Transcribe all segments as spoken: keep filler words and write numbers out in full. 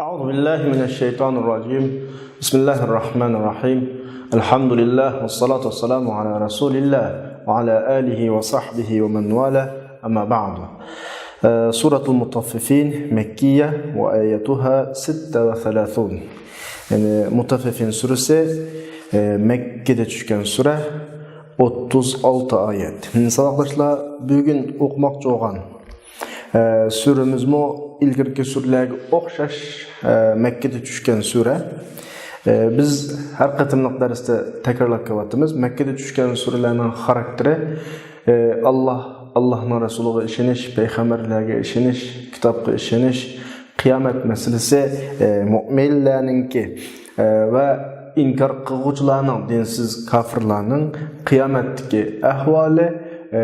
أعوذ بالله من الشيطان الرجيم. بسم الله الرحمن الرحيم. الحمد لله والصلاة والسلام على رسول الله وعلى آله وصحبه ومن والاه. أما بعد. سورة المطففين مكية وآيتها ستة وثلاثون. يەنى مۇتەففىفىن سۈرىسى، ئە، مەككىدە چۈشكەن سۈرە، ئوتتۇز ئالتە ئايەت. ساۋاقداشلار، بۈگۈن ئوقۇماقچى بولغان ئە، سۈرىمىزمۇ ئىلگىرىكى سۈرىلەرگە ئوخشاش، ئە، مەككىدە چۈشكەن سۈرە. ئە، بىز ھەر قېتىملىق دەرستە تەكرارلاپ كېلىۋاتىمىز. مەككىدە چۈشكەن سۈرىلەرنىڭ خاراكتېرى، ئە، ئاللا، ئاللانىڭ رەسۇلىغا ئىشىنىش، پەيغەمبەرلەرگە ئىشىنىش، كىتابقا ئىشىنىش، قىيامەت مەسىلىسى، ئە، مۆمىنلەرنىڭكى، ئە، ۋە ئىنكار قىلغۇچىلارنىڭ، دىنسىز كاپىرلارنىڭ قىيامەتتىكى ئەھۋالى، ئە،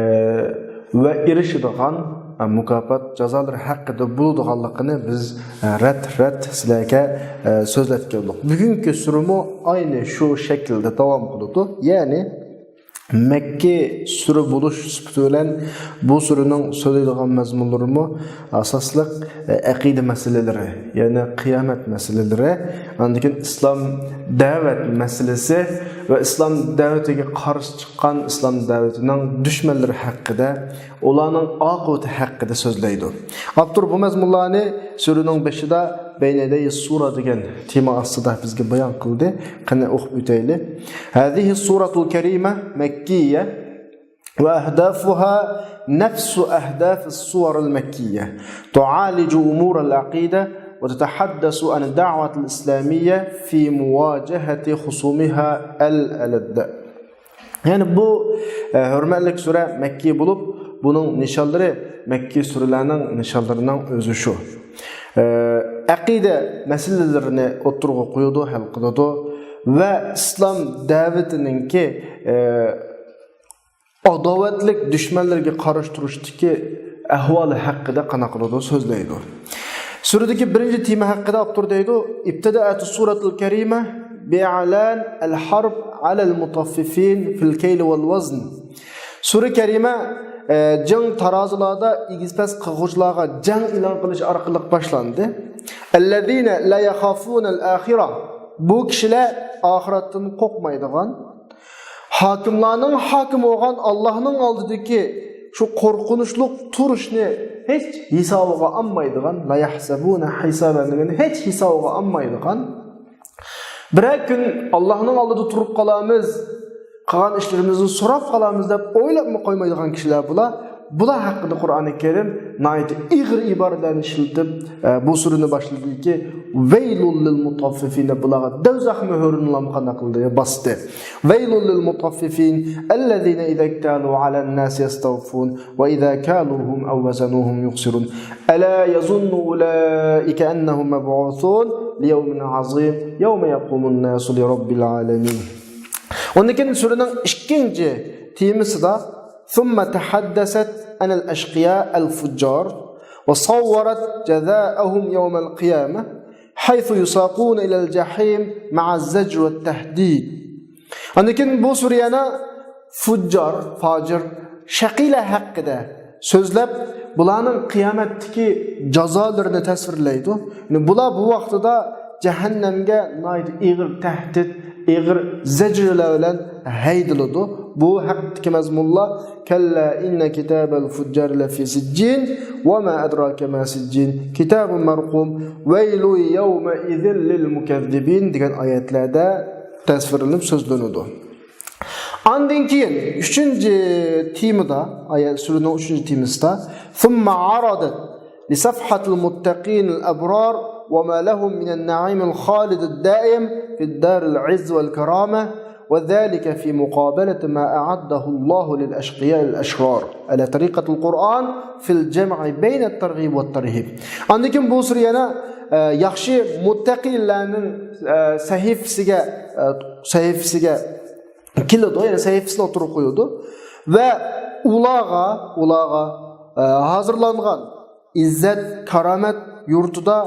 ۋە ئېرىشىدىغان، ئە، مۇكاپات جازالىرى ھەققىدە بولىدىغانلىقىنى بىز، ئە، رەت-رەت سىلەرگە، ئە، سۆزلەپ كەلدۇق. بۈگۈنكى سۈرىمۇ ئاينى شۇ شەكىلدە داۋام قىلىدۇ. يەنى مەككى سۈرە بولۇش سۈپىتى بىلەن بۇ سۈرىنىڭ سۆزلەيدىغان مەزمۇنلىرىمۇ ئاساسلىق، ئە، ئەقىدە مەسىلىلىرى، يەنى قىيامەت مەسىلىلىرى، ئاندىن كېيىن ئىسلام دەۋەت مەسىلىسى ۋە ئىسلام دەۋىتىگە قارشى چىققان ئىسلام دەۋىتىنىڭ دۈشمەنلىرى ھەققىدە، ئۇلارنىڭ ئاقىۋىتى ھەققىدە سۆزلەيدۇ. ئاپتور بۇ مەزمۇنلارنى سۈرىنىڭ بېشىدا بەينە يەدەي سۇرە دېگەن تېما ئاستىدا بىزگە بايان قىلدى. قېنى ئوقۇپ ئۆتەيلى. هذه السورة الكريمة مكية وأهدافها نفس أهداف السور المكية، تعالج أمور العقيدة وتتحدث عن الدعوة الإسلامية في مواجهة خصومها الألد. يەنى بۇ، ئە، ھۆرمەتلىك سۈرە مەككى بولۇپ، بۇنىڭ نىشانلىرى مەككى سۈرىلەرنىڭ نىشانلىرىنىڭ ئۆزى شۇ. ئە، ئەقىدە مەسىلىلىرىنى ئوتتۇرىغا قويىدۇ، ھەل قىلىدۇ ۋە ئىسلام دەۋىتىنىڭكى، ئە، ئاداۋەتلىك دۈشمەنلىرىگە قارشى تۇرۇشتىكى ئەھۋالى ھەققىدە قانداق قىلىدۇ، سۆزلەيدۇ. سۈرىدىكى بىرىنچى تېما ھەققىدە ئاپتور دەيدۇ، ابتدأت السورة الكريمة بإعلان الحرب على المطففين في الكيل والوزن. سۈرە كەرىمە، ئە، جىڭ تارازىلاردا ئېگىز-پەس قىلغۇچىلارغا جەڭ ئېلان قىلىش ئارقىلىق باشلاندى. الذين لا يخافون الآخرة. بۇ كىشىلەر ئاخىرەتتىن قورقمايدىغان، ھاكىملارنىڭ ھاكىمى بولغان ئاللاھنىڭ ئالدىدىكى شۇ قورقۇنچلۇق تۇرۇشنى ھېچ ھېسابىغا ئالمايدىغان، لا يحسبون حسابا دېگەن ھېچ ھېسابىغا ئالمايدىغان، بىرەر كۈن ئاللاھنىڭ ئالدىدا تۇرۇپ قالارمىز، قىلغان ئىشلىرىمىزنى سوراپ قالارمىز دەپ ئويلاپمۇ قويمايدىغان كىشىلەر بۇلار. بۇلار ھەققىدە قۇرئانى كەرىم ناھايىتى ئېغىر ئىبارىلەرنى ئىشلىتىپ، ئە، بۇ سۈرىنى باشلىدىكى، ۋەيلۇل لىل مۇتەففىفىن دەپ بۇلارغا دۆزەخ مۆھۈرىنى قانداق قىلدى، باستى. ۋەيلۇل لىل مۇتەففىفىن، ئەللەزىنە ئىزەكتالۇ ئەلەن ناسى يەستەۋفۇن، ۋە ئىزا كالۇھۇم ئەۋ ۋەزەنۇھۇم يۇخسىرۇن. ئەلا يەزۇننۇ ئۇلائىكە ئەننەھۇم مەبئۇسۇن لىيەۋمىن ئەزىم، يەۋمە يەقۇمۇن ناسۇ لىرەببىل ئالەمىن. ئۇندىن كېيىن سۈرىنىڭ ئىككىنچى تېمىسىدا، ثم تحدثت عن الأشقياء الفجار وصورت جزاءهم يوم القيامة حيث يساقون إلى الجحيم مع الزجر والتهديد. ئاندىن كېيىن بۇ سۈرە يەنە فۇججار، فاجىر، شەقىيلەر ھەققىدە سۆزلەپ، بۇلارنىڭ قىيامەتتىكى جازالىرىنى تەسۋىرلەيدۇ. يەنى بۇلار بۇ ۋاقتىدا جەھەننەمگە ناھايىتى ئېغىر تەھدىت، ئېغىر زەجرىلەر بىلەن ھەيدىلىدۇ. بۇ ھەقتىكى مەزمۇنلار، كەللا ئىننە كىتابەل فۇججار لەفى سىججىن، ۋە ما ئەدراكە ما سىججىن، كىتابۇن مەرقۇم، ۋەيلۇ يەۋمەئىزىن لىل مۇكەززىبىن دېگەن ئايەتلەردە تەسۋىرلىنىپ سۆزلىنىدۇ. ئاندىن كېيىن ئۈچىنچى تېمىدا، ئايەت، سۈرىنىڭ ئۈچىنچى تېمىسىدا، ثم عرضت لصفحة المتقين الأبرار وما لهم من النعيم الخالد الدائم في الدار العز والكرامة، وذلك في مقابلة ما أعده الله للأشقياء الأشرار على طريقة القرآن في الجمع بين الترغيب والترهيب. ئاندىن كېيىن بۇ سۈرە يەنە، ئە، ياخشى مۇتتەقىلەرنىڭ، ئە، سەھىپىسىگە، ئە، سەھىپىسىگە كېلىدۇ، يەنى سەھىپىسىنى ئوتتۇرىغا قويىدۇ. ۋە ئۇلارغا، ئۇلارغا، ئە، ھازىرلانغان ئىززەت، كارامەت يۇرتىدا،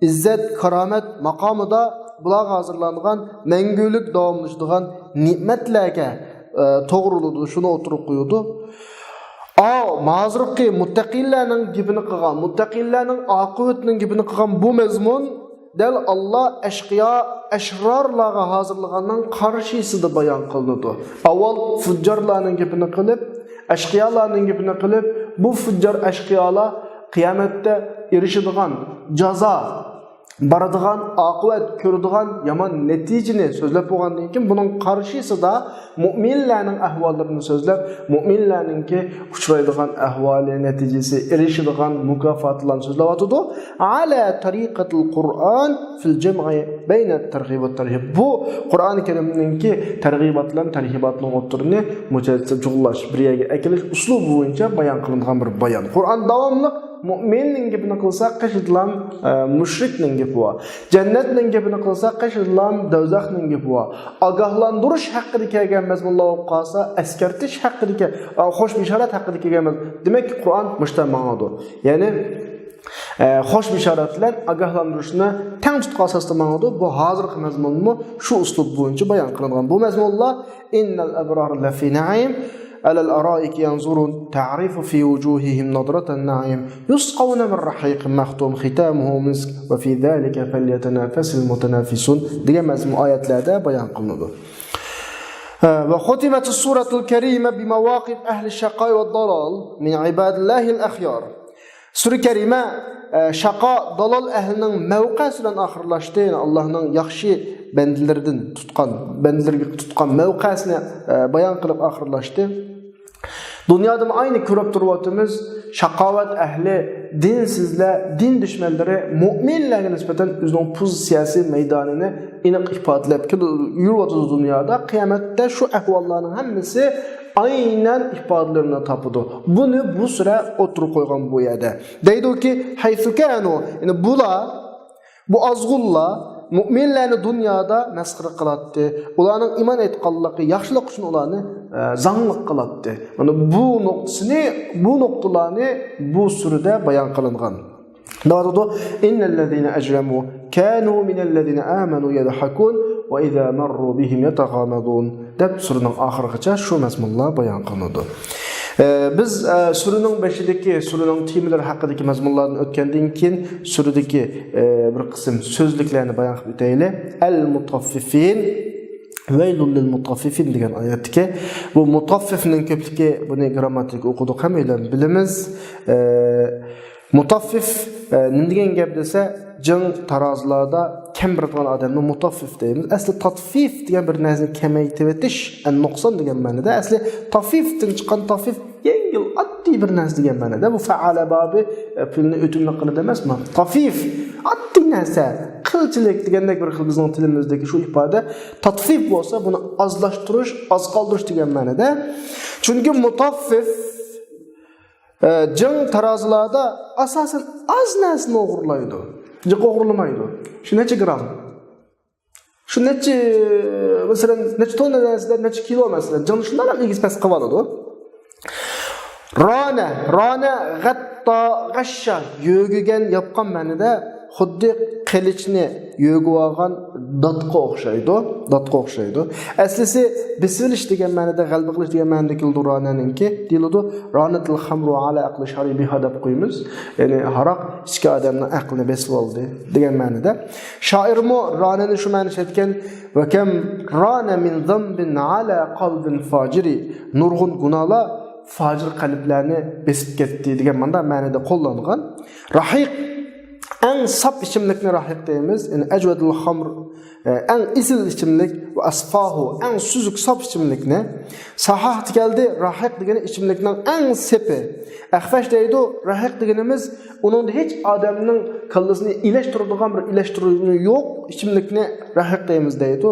ئىززەت، كارامەت ماقامىدا بۇلارغا ھازىرلانغان مەڭگۈلۈك داۋاملىشىدىغان نېمەتلەرگە، ئە، توغرىلىدۇ، شۇنى ئوتتۇرىغا قويىدۇ. ئاۋۇ ھازىرقى مۇتتەقىلەرنىڭ گېپىنى قىلغان، مۇتتەقىلەرنىڭ ئاقىۋىتىنىڭ گېپىنى قىلغان بۇ مەزمۇن دەل ئاللا ئەشقىيا، ئەشرارلارغا ھازىرلىغاننىڭ قارشىسىدا بايان قىلىنىدۇ. ئاۋۋال فۇججارلارنىڭ گېپىنى قىلىپ، ئەشقىيالارنىڭ گېپىنى قىلىپ، بۇ فۇججار ئەشقىيالار قىيامەتتە ئېرىشىدىغان جازا، بارىدىغان ئاقىۋەت، كۆرىدىغان يامان نەتىجىنى سۆزلەپ بولغاندىن كېيىن، بۇنىڭ قارشىسىدا مۆمىنلەرنىڭ ئەھۋاللىرىنى سۆزلەپ، مۆمىنلەرنىڭكى ئۇچرايدىغان ئەھۋالى، نەتىجىسى، ئېرىشىدىغان مۇكاپاتلارنى سۆزلەۋاتىدۇ. على طريقة القرآن في الجمع بين الترغيب والترهيب. بۇ قۇرئان كەرىمنىڭكى تەرغىبات بىلەن تەرھىباتنىڭ ئوتتۇرىنى مۇجەززە جۇغلاش، بىر يەرگە ئەكېلىش ئۇسلۇبى بويىچە بايان قىلىنغان بىر بايان. قۇرئان داۋاملىق مۆمىننىڭ گېپىنى قىلسا، قېشىدىلا، ئە، مۇشرىكنىڭ گېپى بار. جەننەتنىڭ گېپىنى قىلسا، قېشىدىلا دوزاخنىڭ گېپى بار. ئاگاھلاندۇرۇش ھەققىدە كەلگەن مەزمۇنلار بولۇپ قالسا، ئەسكەرتىش ھەققىدە كەل-، ئا، خوش بېشارەت ھەققىدە كەلگەن مەزمۇن. دېمەك، قۇرئان مۇشۇنداق ماڭىدۇ. يەنى، ئە، خوش بېشارەت بىلەن ئاگاھلاندۇرۇشنى تەڭ تۇتقان ئاساستا ماڭىدۇ. بۇ ھازىرقى مەزمۇنمۇ شۇ ئۇسلۇب بويىچە بايان قىلىنغان. بۇ مەزمۇنلار، إن الأبرار لفي نعيم على الأرائك ينظرون تعرف في وجوههم نضرة النعيم يسقون من رحيق مختوم ختامه مسك وفي ذلك فليتنافس المتنافسون دېگەن مەزمۇن ئايەتلەردە بايان قىلىنىدۇ. وختمت السورة الكريمة بمواقف أهل الشقاء والضلال من عباد الله الأخيار. سۈرە كەرىمە، ئە، شاقا، دالال ئەھلىنىڭ مەۋقەسى بىلەن ئاخىرلاشتى. يەنى ئاللانىڭ ياخشى بەندىلىرىدىن تۇتقان، بەندىلىرىگە تۇتقان مەۋقەسىنى، ئە، بايان قىلىپ ئاخىرلاشتى. دۇنيادىمۇ ئاينى كۆرۈپ تۇرۇۋاتىمىز، شاقاۋەت ئەھلى، دىنسىزلەر، دىن دۈشمەنلىرى مۆمىنلەرگە نىسبەتەن ئۆزىنىڭ پوزىتسىيەسى، مەيدانىنى ئېنىق ئىپادىلەپ كېلىپ يۈرۈۋاتىدۇ دۇنيادا. قىيامەتتە شۇ ئەھۋاللارنىڭ ھەممىسى ئاينەن ئىپادىلىرىنى تاپىدۇ. بۇنى بۇ سۈرە ئوتتۇرىغا قويغان بۇ يەردە. دەيدۇكى، حيث كانوا، يەنى بۇلار، بۇ ئازغۇنلار مۆمىنلەرنى دۇنيادا مەسخىرە قىلاتتى. ئۇلارنىڭ ئىمان ئېيتقانلىقى، ياخشىلىق ئۈچۈن ئۇلارنى، ئە، زاڭلىق قىلاتتى. مانا بۇ نۇقتىسىنى، بۇ نۇقتىلارنى بۇ سۈرىدە بايان قىلىنغان. دەۋاتىدۇ، إن الذين أجرموا كانوا من الذين آمنوا يضحكون وإذا مروا بهم يتغامزون دەپ سۈرىنىڭ ئاخىرىغىچە شۇ مەزمۇنلار بايان قىلىنىدۇ. ئە، بىز، ئە، سۈرىنىڭ بېشىدىكى، سۈرىنىڭ تېمىلىرى ھەققىدىكى مەزمۇنلاردىن ئۆتكەندىن كېيىن، سۈرىدىكى، ئە، بىر قىسىم سۆزلۈكلەرنى بايان قىلىپ ئۆتەيلى. المطففين، ويل للمطففين دېگەن ئايەتتىكى بۇ مۇتەففىفنىڭ كۆپلۈكى، بۇنى گىرامماتىكا ئوقۇدۇق، ھەممەيلەن بىلىمىز. ئە، مۇتەففىف، ئە، نېمە دېگەن گەپ دېسە، جىڭ تارازىلاردا كەم بېرىدىغان ئادەمنى مۇتەففىف دەيمىز. ئەسلى تەتفىف دېگەن بىر نەرسىنى كېمەيتىۋېتىش، ئەن نۇقسان دېگەن مەنىدە. ئەسلى تەففىفتىن چىققان تەففىف يەڭگىل، ئاددىي بىر نەرسە دېگەن مەنىدە. بۇ فەئەلە بابى، ئە، پېئىلنى ئۆتۈملۈك قىلىدۇ ئەمەسمۇ؟ تەففىف، ئاددىي نەرسە، قىلچىلىك دېگەندەك بىر خىل بىزنىڭ تىلىمىزدىكى شۇ ئىپادە. تەتفىف بولسا بۇنى ئازلاشتۇرۇش، ئاز قالدۇرۇش دېگەن مەنىدە. چۈنكى مۇتەففىف، ئە، جىڭ تارازىلاردا ئاساسەن ئاز نەرسىنى ئوغرىلايدۇ. جىق ئوغرىلىمايدۇ. شۇ نەچچە گرام؟ شۇ نەچچە، مەسىلەن، نەچچە توننا نەرسىدە نەچچە كىلو، مەسىلەن، جىڭ شۇنداقلا ئېگىز پەس قىلىۋالىدۇ. رانە، رانە، غەتتا، غەششا، يۆگىگەن، ياپقان مەنىدە خۇددى قىلىچنى يۆگىۋالغان داتقا ئوخشايدۇ، داتقا ئوخشايدۇ. ئەسلىسى بېسىۋېلىش دېگەن مەنىدە، غەلىبە قىلىش دېگەن مەنىدە كېلىدۇ رانەنىڭكى. دېيىلىدۇ، رانەتىل خەمرۇ ئەلا ئەقلى شارىبىھا دەپ قويىمىز. يەنى ھاراق ئىچكەن ئادەمنىڭ ئەقلىنى بېسىۋالدى دېگەن مەنىدە. شائىرمۇ رانەنى شۇ مەنىدە ئىشلەتكەن، ۋەكەم رانە مىن زەنبىن ئەلا قەلبىن فاجىرى. نۇرغۇن گۇناھلار فاجىر قەلبلەرنى بېسىپ كەتتى دېگەن مانا مەنىدە قوللانغان. رەھىق، ئەڭ ساپ ئىچىملىكنى رەھىق دەيمىز. يەنى ئەجۋەدۇل خەمر، ئەڭ ئېسىل ئىچىملىك، ۋە ئەسفاھۇ، ئەڭ سۈزۈك، ساپ ئىچىملىكنى. ساھاھتا كەلدى، رەھىق دېگىنى ئىچىملىكنىڭ ئەڭ سېپى. ئەخفەش دەيدۇ، رەھىق دېگىنىمىز ئۇنىڭدا ھېچ ئادەمنىڭ كاللىسىنى ئېلەشتۈرىدىغان بىر ئېلەشتۈرۈۋېلىشى يوق ئىچىملىكنى رەھىق دەيمىز دەيدۇ.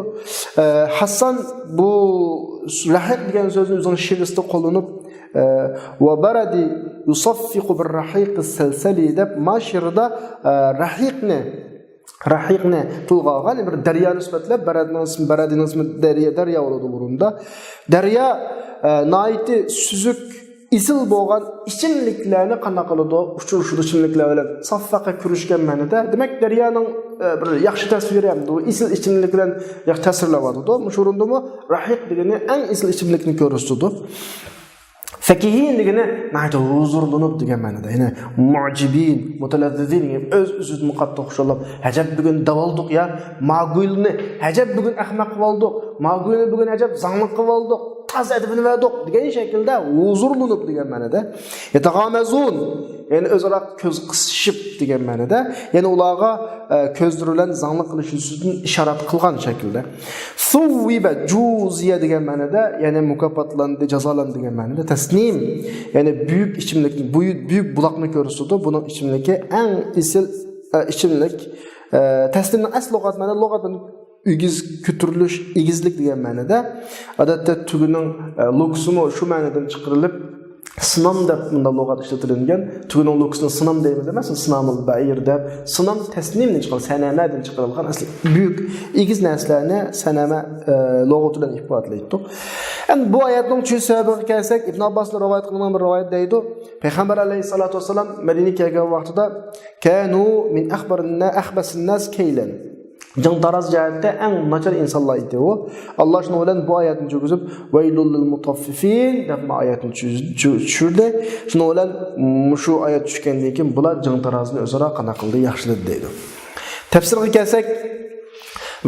ئە، ھەسسان بۇ رەھىق دېگەن سۆزنى ئۆزىنىڭ شېئىرىسىدا قوللىنىپ، ئە، ۋە بەرەدى يۇسەففىقۇ بىر رەھىقى سەلسەلى دەپ ما شېئىرىدا، ئە، رەھىقنى، رەھىقنى تىلغا ئالغان بىر دەريانى سۈپەتلەپ، بەرەدنىڭ ئىسمى، بەرەدىنىڭ ئىسمى دەريا، دەريا بولىدۇ بۇرۇندا. دەريا، ئە، ناھايىتى سۈزۈك، ئېسىل بولغان ئىچىملىكلەرنى قانداق قىلىدۇ؟ ئۇچرىشىدۇ ئىچىملىكلەر بىلەن. ساپ پەقەت كۆرۈشكەن مەنىدە. دېمەك، دەريانىڭ، ئە، بىر ياخشى تەسۋىرى ھەم ئۇ ئېسىل ئىچىملىك بىلەن ياخشى تەسۋىرلەۋاتىدۇ. مۇشۇ ئورۇندىمۇ رەھىق دېگىنى ئەڭ ئېسىل ئىچىملىكنى كۆرسىتىدۇ. فكهين دېگىنى ناھايىتى ھۇزۇرلىنىپ دېگەن مەنىدە. يەنى معجبين، متلذذين، يەنى ئۆز-ئۆزىدىن قاتتىق خۇشاللىنىپ، ئەجەب بۈگۈن داۋالدۇق يا، ماگۇيلىنى، ئەجەب بۈگۈن ئەخمەق قىلىۋالدۇق، ماگۇيلىنى بۈگۈن ئەجەب زاڭلىق قىلىۋالدۇق، تازا ئەدىپىنى بەردۇق دېگەن شەكىلدە ھۇزۇرلىنىپ دېگەن مەنىدە. يتغامزون، يەنى ئۆزئارا كۆز قىسىشىپ دېگەن مەنىدە. يەنى ئۇلارغا، ئە، كۆزلىرى بىلەن زاڭلىق قىلىش يۈزىسىدىن ئىشارەت قىلغان شەكىلدە. ثوب جوزي دېگەن مەنىدە، يەنى مۇكاپاتلاندى، جازالاندى دېگەن مەنىدە. تسنيم، يەنى بۈيۈك ئىچىملىك، بۈيۈك، بۈيۈك بۇلاقنى كۆرسىتىدۇ. بۇنىڭ ئىچىملىكى ئەڭ ئېسىل، ئە، ئىچىملىك. ئە، تسنيمنىڭ ئەسلى لۇغەت مەنە، لۇغەت مەنە ئېگىز كۆتۈرۈلۈش، ئېگىزلىك دېگەن مەنىدە. ئادەتتە تۆگىنىڭ، ئە، لوكىسىمۇ شۇ مەنىدىن چىقىرىلىپ، سىنام دەپ مۇنداق لۇغەت ئىشلىتىلىنگەن. تۆگىنىڭ لوكىسىنى سىنام دەيمىز ئەمەس، سىنامۇل بەئىر دەپ. سىنام تسنيمدىن چىققان، سەنەمەدىن چىقىرىلغان ئەسلى بۈيۈك، ئېگىز نەرسىلەرنى سەنەمە، ئە، لۇغىتى بىلەن ئىپادىلەيتتۇق. ئەمدى بۇ ئايەتنىڭ چۈشۈش سەۋەبىگە كەلسەك، ئىبن ئابباستىن رىۋايەت قىلىنغان بىر رىۋايەت دەيدۇ، پەيغەمبەر ئەلەيھىسسالاتۇ ۋەسسالام مەدىنىگە كەلگەن ۋاقتىدا، كانوا من أخبث الناس كيلا. جىڭ تارازا جەھەتتە ئەڭ ناچار ئىنسانلار ئىدى ئۇ. ئاللا شۇنىڭ بىلەن بۇ ئايەتنى چۈشۈرگۈزۈپ، ۋەيلۇل لىل مۇتەففىفىن دەپ بۇ ئايەتنى چۈش-، چۈ-، چۈشۈردى. شۇنىڭ بىلەن مۇشۇ ئايەت چۈشكەندىن كېيىن بۇلار جىڭ تارازىنى ئۆزئارا قانداق قىلدى، ياخشىلىدى دەيدۇ. تەپسىرگە كەلسەك،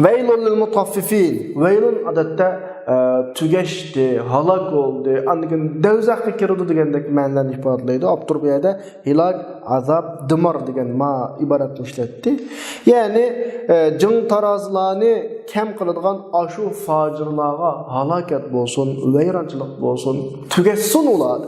ۋەيلۇل لىل مۇتەففىفىن. ۋەيلۇن ئادەتتە، ئە، تۈگەشتى، ھالاك بولدى، ئاندىن كېيىن دەۋزەخكە كىرىدۇ دېگەندەك مەنىلەرنى ئىپادىلەيدۇ. ئاپتور بۇ يەردە ھىلاك، ئازاب، دىمار دېگەن ما ئىبارەتنى ئىشلەتتى. يەنى، ئە، جىڭ تارازىلارنى كەم قىلىدىغان ئاشۇ فاجىرلارغا ھالاكەت بولسۇن، ۋەيرانچىلىق بولسۇن، تۈگەشسۇن ئۇلار.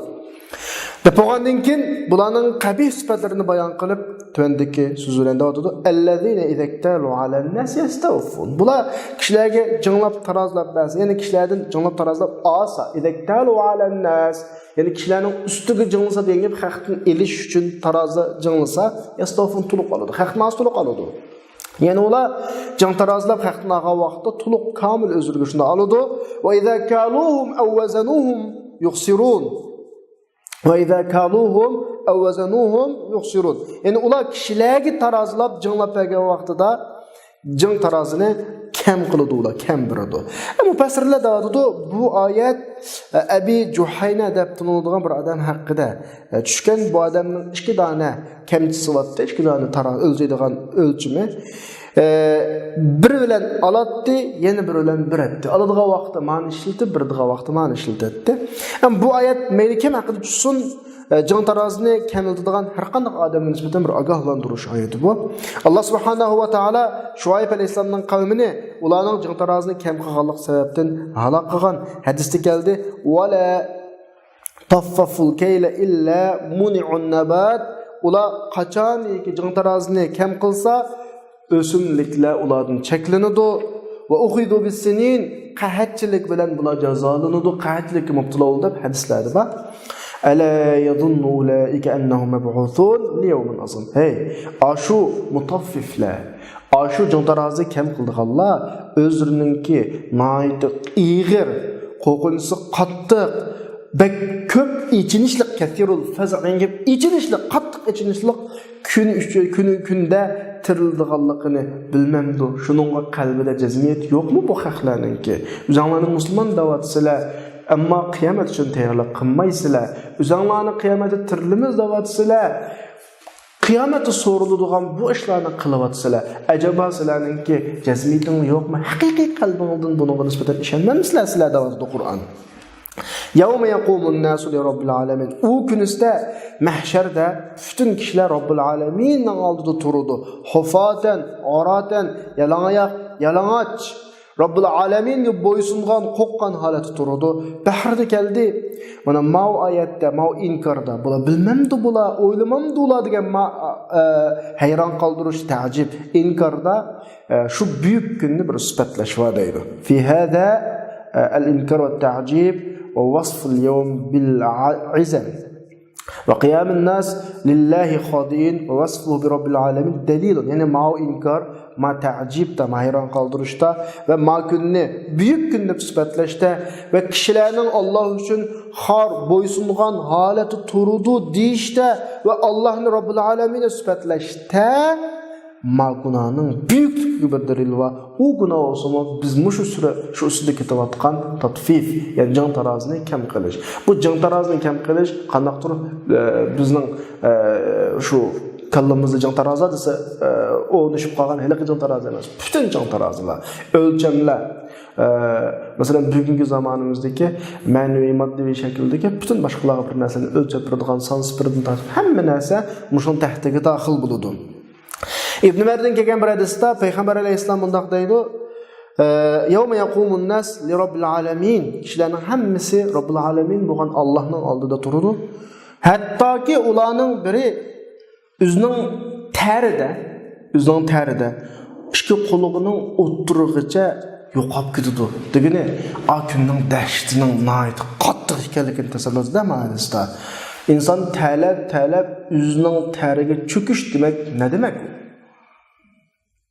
دەپ بولغاندىن كېيىن بۇلارنىڭ قەبىھ سۈپەتلىرىنى بايان قىلىپ، تۆۋەندىكى سۆز بىلەن داۋام ئەتىدۇ. الذين إذا اكتالوا على الناس يستوفون. بۇلار كىشىلەرگە جىڭلاپ تارازلاپ بەرسە، يەنى كىشىلەردىن جىڭلاپ تارازلاپ ئالسا، إذا اكتالوا على الناس، يەنى كىشىلەرنىڭ ئۈستىگە جىڭلىسا دېگەن گەپ، خەقتىن ئېلىش ئۈچۈن تارازا جىڭلىسا، يستوفون، تولۇق ئالىدۇ. خەقتىن ئاز تولۇق ئالىدۇ. يەنى ئۇلار جىڭ تارازىلاپ خەقتىن ئالغان ۋاقىتتا تولۇق كامىل ئۆزلىرىگە شۇنداق ئالىدۇ. وإذا كالوهم أو وزنوهم يخسرون. وإذا كالوهم أو وزنوهم يخسرون. يەنى ئۇلار كىشىلەرگە تارازىلاپ، جىڭلاپ بەرگەن ۋاقتىدا جىڭ تارازىنى كەم قىلىدۇ، ئۇلار كەم بېرىدۇ. ئە، مۇپەسسىرلەر دەۋاتىدۇ، بۇ ئايەت، ئە، ئەبى جۇھەينە دەپ تونۇلىدىغان بىر ئادەم ھەققىدە، ئە، چۈشكەن. بۇ ئادەمنىڭ ئىككى دانە كەمچىسى بارتتى، ئىككى دانە تارا-، ئۆلچەيدىغان ئۆلچىمى. ئە، بىرى بىلەن ئالاتتى، يەنە بىرى بىلەن بېرەتتى. ئالىدىغان ۋاقىتتا مانى ئىشلىتىپ، بېرىدىغان ۋاقىتتا مانى ئىشلىتەتتى. ئەمما بۇ ئايەت مەيلى كىم ھەققىدە چۈشسۇن، ئە، جىڭ تارازىنى كەملىتىدىغان ھەر قانداق ئادەمگە نىسبەتەن بىر ئاگاھلاندۇرۇش ئايىتى بۇ. ئاللا سۇبھانەھۇ ۋە تائالا شۇئەيب ئەلەيھىسسالامنىڭ قەۋمىنى ئۇلارنىڭ جىڭ تارازىنى كەم قىلغانلىق سەۋەبتىن ھالاك قىلغان. ھەدىستە كەلدى، ولا طففوا الكيل إلا منعوا النبات. ئۇلار قاچانكى جىڭ تارازىنى كەم قىلسا، ئۆسۈملۈكلەر ئۇلاردىن چەكلىنىدۇ. وأخذوا بالسنين، قەھەتچىلىك بىلەن بۇلار جازالىنىدۇ، قەھەتچىلىككە مۇپتىلا بولدى دەپ ھەدىسلەردە بار. ألا يظن أولئك أنهم مبعوثون ليوم عظيم. ھەي، ئاشۇ مۇتەففىفلەر، ئاشۇ جىڭ تارازى كەم قىلىدىغانلار ئۆزلىرىنىڭكى ناھايىتى ئېغىر، قورقۇنچىسى قاتتىق، بەك كۆپ ئېچىنىشلىق، كەسىرۇل فەزئ دېگەن گەپ، ئېچىنىشلىق، قاتتىق ئېچىنىشلىق كۈن ئۈچۈن، كۈنى كۈندە تىرىلىدىغانلىقىنى بىلمەمدۇ؟ شۇنىڭغا قەلبىدە جەزمىيەت يوقمۇ بۇ خەقلەرنىڭكى؟ ئۆزەڭلارنى مۇسۇلمان دەۋاتىسىلەر، ئەمما قىيامەت ئۈچۈن تەييارلىق قىلمايسىلەر. ئۆزەڭلارنى قىيامەتتە تىرىلىمىز دەۋاتىسىلەر. قىيامەتتە سورىلىدىغان بۇ ئىشلارنى قىلىۋاتىسىلەر. ئەجەبا سىلەرنىڭكى جەزمىيىتىڭلار يوقمۇ؟ ھەقىقىي قەلبىڭلاردىن بۇنىڭغا نىسبەتەن ئىشەنمەمسىلەر سىلەر دەۋاتىدۇ قۇرئان. يوم يقوم الناس لرب العالمين. ئۇ كۈنىسىدە مەھشەردە پۈتۈن كىشىلەر رەببۇل ئالەمىننىڭ ئالدىدا تۇرىدۇ. ھۇفاتەن، ئۇراتەن، يالاڭاياق، يالاڭاچ. رەببۇل ئالەمىنگە بويسۇنغان، قورققان ھالەتتە تۇرىدۇ. بەھرىدە كەلدى. مانا ماۋۇ ئايەتتە، ماۋۇ ئىنكاردا، بۇلار بىلمەمدۇ بۇلار، ئويلىمامدۇ ئۇلار دېگەن ما-، ئە، ھەيران قالدۇرۇش، تەئجىب، ئىنكاردا، ئە، شۇ بۈيۈك كۈننى بىر سۈپەتلەش بار دەيدۇ. في هذا، ئە، الإنكار والتعجيب ووصف اليوم بالعزم. وقيام الناس لله خاضعين ووصفه برب العالمين دليل. يەنى ماۋۇ ئىنكار، ما تەئجىبتا، ما ھەيران قالدۇرۇشتا ۋە ما كۈننى، بۈيۈك كۈن دەپ سۈپەتلەشتە ۋە كىشىلەرنىڭ ئاللا ئۈچۈن خار، بويسۇنغان ھالەتتە تۇرىدۇ دېيىشتە ۋە ئاللانى رەببۇل ئالەمىن دەپ سۈپەتلەشتە ما گۇناھنىڭ بۈيۈكلۈكىگە بىر دەلىل بار. ئۇ گۇناھ بولسىمۇ، بىز مۇشۇ سۈرە، شۇ ئۈستىدە كېتىۋاتقان تەتفىف، يەنى جىڭ تارازىنى كەم قىلىش. بۇ جىڭ تارازىنى كەم قىلىش قانداقتۇر، ئە، بىزنىڭ، ئە، شۇ كاللىمىزدا جىڭ تارازا دېسە، ئە، ئورنىشىپ قالغان ھېلىقى جىڭ تارازا ئەمەس، پۈتۈن جىڭ تارازىلار، ئۆلچەملەر، ئە، مەسىلەن، بۈگۈنكى زامانىمىزدىكى مەنىۋى، ماددىي شەكىلدىكى پۈتۈن باشقىلارغا بىر نەرسىنى ئۆلچەپ بېرىدىغان سانسىز بىردىن تارتىپ ھەممە نەرسە مۇشۇنىڭ تەھتىگە داخىل بولىدۇ. ئىبن ئۆمەردىن كەلگەن بىر ھەدىستە پەيغەمبەر ئەلەيھىسسالام مۇنداق دەيدۇ، ئە، يەۋمە يەقۇمۇن ناس لىرەببىل ئالەمىن. كىشىلەرنىڭ ھەممىسى رەببىل ئالەمىن بولغان ئاللاھنىڭ ئالدىدا تۇرىدۇ. ھەتتاكى ئۇلارنىڭ بىرى ئۆزىنىڭ تەرىدە، ئۆزىنىڭ تەرىدە ئىككى قۇلىقىنىڭ ئوتتۇرىغىچە يوقاپ كېتىدۇ. دېگىنى، ئا كۈننىڭ دەھشىتىنىڭ ناھايىتى قاتتىق ئىكەنلىكىنى تەسەۋۋۇر قىلىسىز-دە، مانا ھەدىستە. ئىنسان تەرلەپ، تەرلەپ ئۆزىنىڭ تەرىگە چۆكۈش دېمەك نە دېمەك؟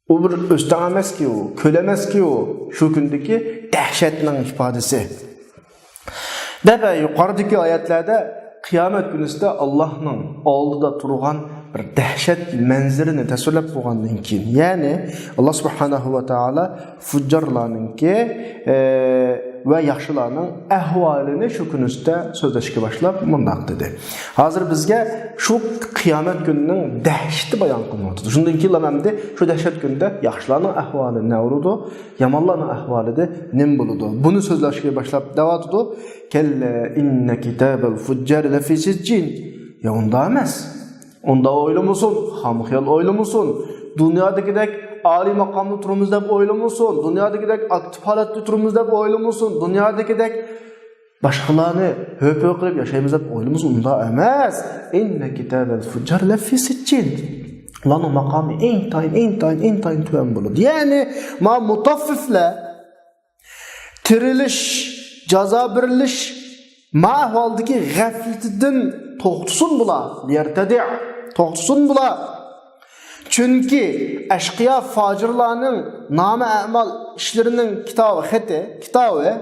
ئۇ بىر ئۆستەڭ ئەمەسكى ئۇ، كۆل ئەمەسكى ئۇ، شۇ كۈندىكى دەھشەتنىڭ ئىپادىسى. دەپ، يۇقىرىدىكى ئايەتلەردە قىيامەت كۈنىسىدە ئاللاھنىڭ ئالدىدا تۇرغان بىر دەھشەت مەنزىرىنى تەسۋىرلەپ بولغاندىن كېيىن، يەنى ئاللا سۇبھانەھۇ ۋە تائالا فۇججارلارنىڭكى، ئە، ۋە ياخشىلارنىڭ ئەھۋالىنى شۇ كۈنىسىدە سۆزلەشكە باشلاپ مۇنداق دېدى. ھازىر بىزگە شۇ قىيامەت كۈنىنىڭ دەھشىتى بايان قىلىنىۋاتىدۇ. شۇندىن كېيىن ئەمدى شۇ دەھشەت كۈندە ياخشىلارنىڭ ئەھۋالى نە بولىدۇ، يامانلارنىڭ ئەھۋالىدا نېمە بولىدۇ؟ بۇنى سۆزلەشكە باشلاپ دەۋاتىدۇ. كەللا ئىننە كىتابەل فۇججارى لەفى سىججىن. يا ئۇنداق ئەمەس. ئۇنداق ئويلىمىسۇن، خامخىيال ئويلىمىسۇن. دۇنيادىكىدەك ئالىي ماقامدا تۇرىمىز دەپ ئويلىمىسۇن. دۇنيادىكىدەك ئاكتىپ ھالەتتە تۇرىمىز دەپ ئويلىمىسۇن. دۇنيادىكىدەك باشقىلارنى ھۆ-پۆ قىلىپ ياشايمىز دەپ ئويلىمىسۇن، ئۇنداق ئەمەس. ئىننە كىتابەل فۇججار لەفى سىججىن. ئۇلارنىڭ ماقامى ئىنتايىن، ئىنتايىن، ئىنتايىن تۆۋەن بولىدۇ. يەنى، ما مۇتەففىفلەر تىرىلىش، جازا بېرىلىش، ما ئەھۋالدىكى غەفلىتىدىن توختىسۇن بۇلار. لىيەرتەدىئ، توختىسۇن بۇلار. چۈنكى ئەشقىيا، فاجىرلارنىڭ نامە ئەمال ئىشلىرىنىڭ كىتابى، خېتى، كىتابى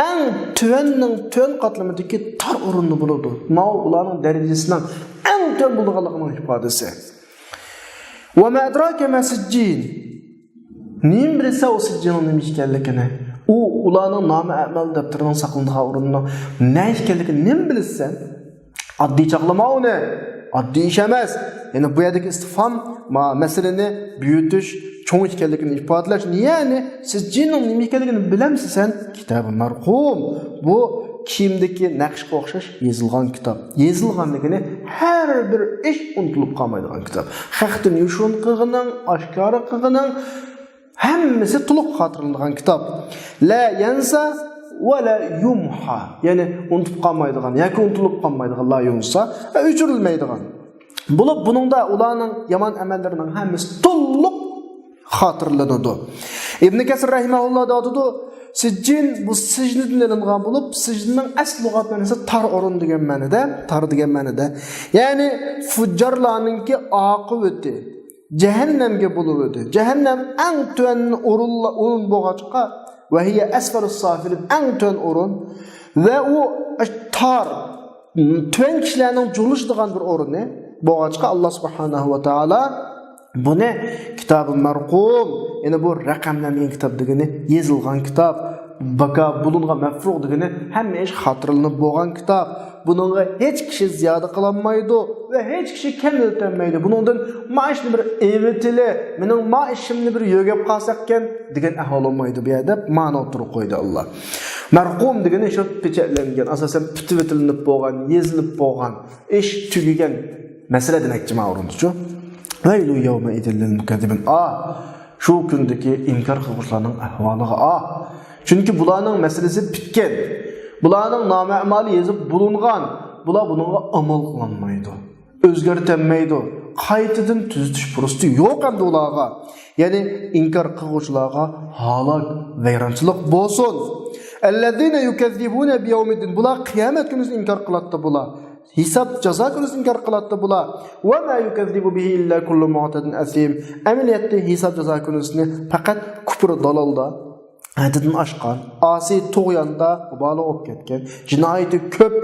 ئەڭ تۆۋەننىڭ تۆۋەن قاتلىمىدىكى تار ئورۇندا بولىدۇ. ماۋۇ ئۇلارنىڭ دەرىجىسىنىڭ ئەڭ تۆۋەن بولىدىغانلىقىنىڭ ئىپادىسى. ۋە مە ئەدراكە مە سىججىن. نېمە بىلىسەن ئۇ سىججىننىڭ نېمە ئىكەنلىكىنى؟ ئۇ ئۇلارنىڭ نامە ئەمەل دەپتىرىنىڭ ساقلىنىدىغان ئورنىنىڭ نە ئىكەنلىكىنى نېمە بىلىسەن؟ ئاددىي چاغلىما ئۇنى. ئاددىي ئىش ئەمەس. يەنى بۇ يەردىكى ئىستىفھام، ما-، مەسىلىنى بېيىتىش، چوڭ ئىكەنلىكىنى ئىپادىلەش. يەنى سىججىننىڭ نېمە ئىكەنلىكىنى بىلەمسەن سەن؟ كىتابى مەرقۇم. بۇ كىيىمدىكى نەقىشقا ئوخشاش يېزىلغان كىتاب. يېزىلغان دېگىنى ھەر بىر ئىش ئۇنتۇلۇپ قالمايدىغان كىتاب. خەقتىن يوشۇرۇن قىلغىنىڭ، ئاشكارا قىلغىنىڭ، ھەممىسى تولۇق خاتىرىلىنىدىغان كىتاب. لا يەنسا ۋە لا يۇمھا. يەنى ئۇنتۇپ قالمايدىغان ياكى ئۇنتۇلۇپ قالمايدىغان، لا يۇنسا، ئۆچۈرۈلمەيدىغان. بولۇپ، بۇنىڭدا ئۇلارنىڭ يامان ئەمەللىرىنىڭ ھەممىسى تولۇق خاتىرىلىنىدۇ. ئىبن كەسىر رەھىمەھۇللا دەۋاتىدۇ، سىججىن بۇ سىجنىدىن ئېلىنغان بولۇپ، سىجنىنىڭ ئەسلى لۇغەت مەنىسى تار ئورۇن دېگەن مەنىدە، تار دېگەن مەنىدە. يەنى فۇججارلارنىڭكى ئاقىۋىتى، جەھەننەمگە بولۇۋىدى. جەھەننەم ئەڭ تۆۋەن ئورۇنلا-، ئورۇن بولغاچقا، ۋە ھىيە ئەسفەلۇس سافىلىن، ئەڭ تۆۋەن ئورۇن. ۋە ئۇ تار، تۆۋەن كىشىلەرنىڭ جۇغلىشىدىغان بىر ئورنى بولغاچقا، ئاللا سۇبھانەھۇ ۋە تائالا بۇنى كىتابى مەرقۇم، يەنى بۇ رەقەملەنگەن كىتاب دېگىنى يېزىلغان كىتاب، بىكا بولۇنغان، مەفرۇغ دېگىنى ھەممە ئىش خاتىرىلىنىپ بولغان كىتاب. بۇنىڭغا ھېچ كىشى زىيادە قىلالمايدۇ ۋە ھېچ كىشى كەملىتەلمەيدۇ. بۇنىڭدىن مانا شۇنى بىر ئېۋىتىلى، مېنىڭ ما ئىشىمنى بىر يۆگەپ قالساقكەن دېگەن ئەھۋال بولمايدۇ بۇ يەردە، مانا ئوتتۇرىغا قويدى ئاللا. مەرقۇم دېگىنى شۇ پېچەتلەنگەن، ئاساسەن پۈتۈۋېتىلىنىپ بولغان، يېزىلىپ بولغان، ئىش تۈگىگەن مەسىلە دېمەكچى مانا ئورۇندىچۇ. ۋەيلۇ يەۋمەئىزىن لىل مۇكەززىبىن. ئاھ! شۇ كۈندىكى ئىنكار قىلغۇچىلارنىڭ ئەھۋالىغا ئاھ! چۈنكى بۇلارنىڭ مەسىلىسى پۈتكەن. بۇلارنىڭ نامە ئەمالى يېزىپ بولۇنغان. بۇلار بۇنىڭغا ئامال قىلالمايدۇ. ئۆزگەرتەلمەيدۇ. قايتىدىن تۈزىتىش پۇرسىتى يوق ئەمدى ئۇلارغا. يەنى ئىنكار قىلغۇچىلارغا ھالاك، ۋەيرانچىلىق بولسۇن. ئەللەزىنە يۇكەززىبۇنە بىيەۋمىددىن. بۇلار قىيامەت كۈنىسىنى ئىنكار قىلاتتى بۇلار. ھېساب جازا كۈنىسىنى ئىنكار قىلاتتى بۇلار. ۋە ما يۇكەززىبۇ بىھى ئىللا كۇللۇ مۇئتەدىن ئەسىم. ئەمەلىيەتتە ھېساب جازا كۈنىسىنى پەقەت كۇپۇر دالالدا، ھەددىدىن ئاشقان، ئاسىي تۇغياندا مۇبالىغە بولۇپ كەتكەن، جىنايىتى كۆپ،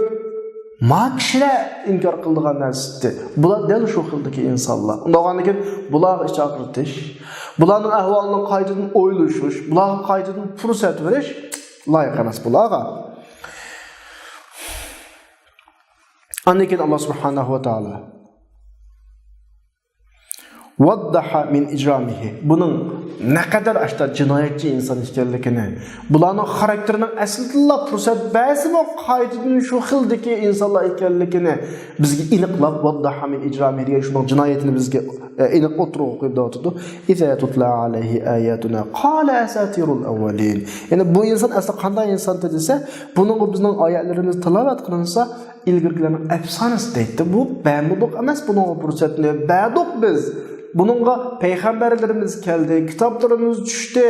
ما كىشىلەر ئىنكار قىلىدىغان نەرسە ئىدى. بۇلار دەل شۇ خىلدىكى ئىنسانلار. ئۇنداق بولغاندىكىن بۇلارغا ئىچ ئاغرىتىش، بۇلارنىڭ ئەھۋالىنى قايتىدىن ئويلىشىش، بۇلارغا قايتىدىن پۇرسەت بېرىش لايىق ئەمەس بۇلارغا. ئاندىن كېيىن ئاللا سۇبھانەھۇ ۋە تائالا ۋەددەھە مىن ئىجرامىھى. بۇنىڭ نەقەدەر ئاشتا جىنايەتچى ئىنسان ئىكەنلىكىنى، بۇلارنىڭ خاراكتېرىنىڭ ئەسلىدىلا پۇرسەت بەرسىمۇ قايتىدىن شۇ خىلدىكى ئىنسانلار ئىكەنلىكىنى بىزگە ئېنىقلاپ، ۋەددەھە مىن ئىجرامىھى دېگەن شۇنىڭ جىنايىتىنى بىزگە، ئە، ئېنىق ئوتتۇرىغا قويۇپ دەۋاتىدۇ. ئىزا تۇتلا ئەلەيھى ئاياتۇنا قالە ئەساتىرۇل ئەۋۋەلىن. يەنى بۇ ئىنسان ئەسلى قانداق ئىنسان دېسە، بۇنىڭغا بىزنىڭ ئايەتلىرىمىز تىلاۋەت قىلىنسا، ئىلگىرىكىلەرنىڭ ئەپسانىسى دەيتتى. بۇ بەرمىدۇق ئەمەس بۇنىڭغا پۇرسەتنى، بەردۇق بىز. بۇنىڭغا پەيغەمبەرلىرىمىز كەلدى، كىتابلىرىمىز چۈشتى،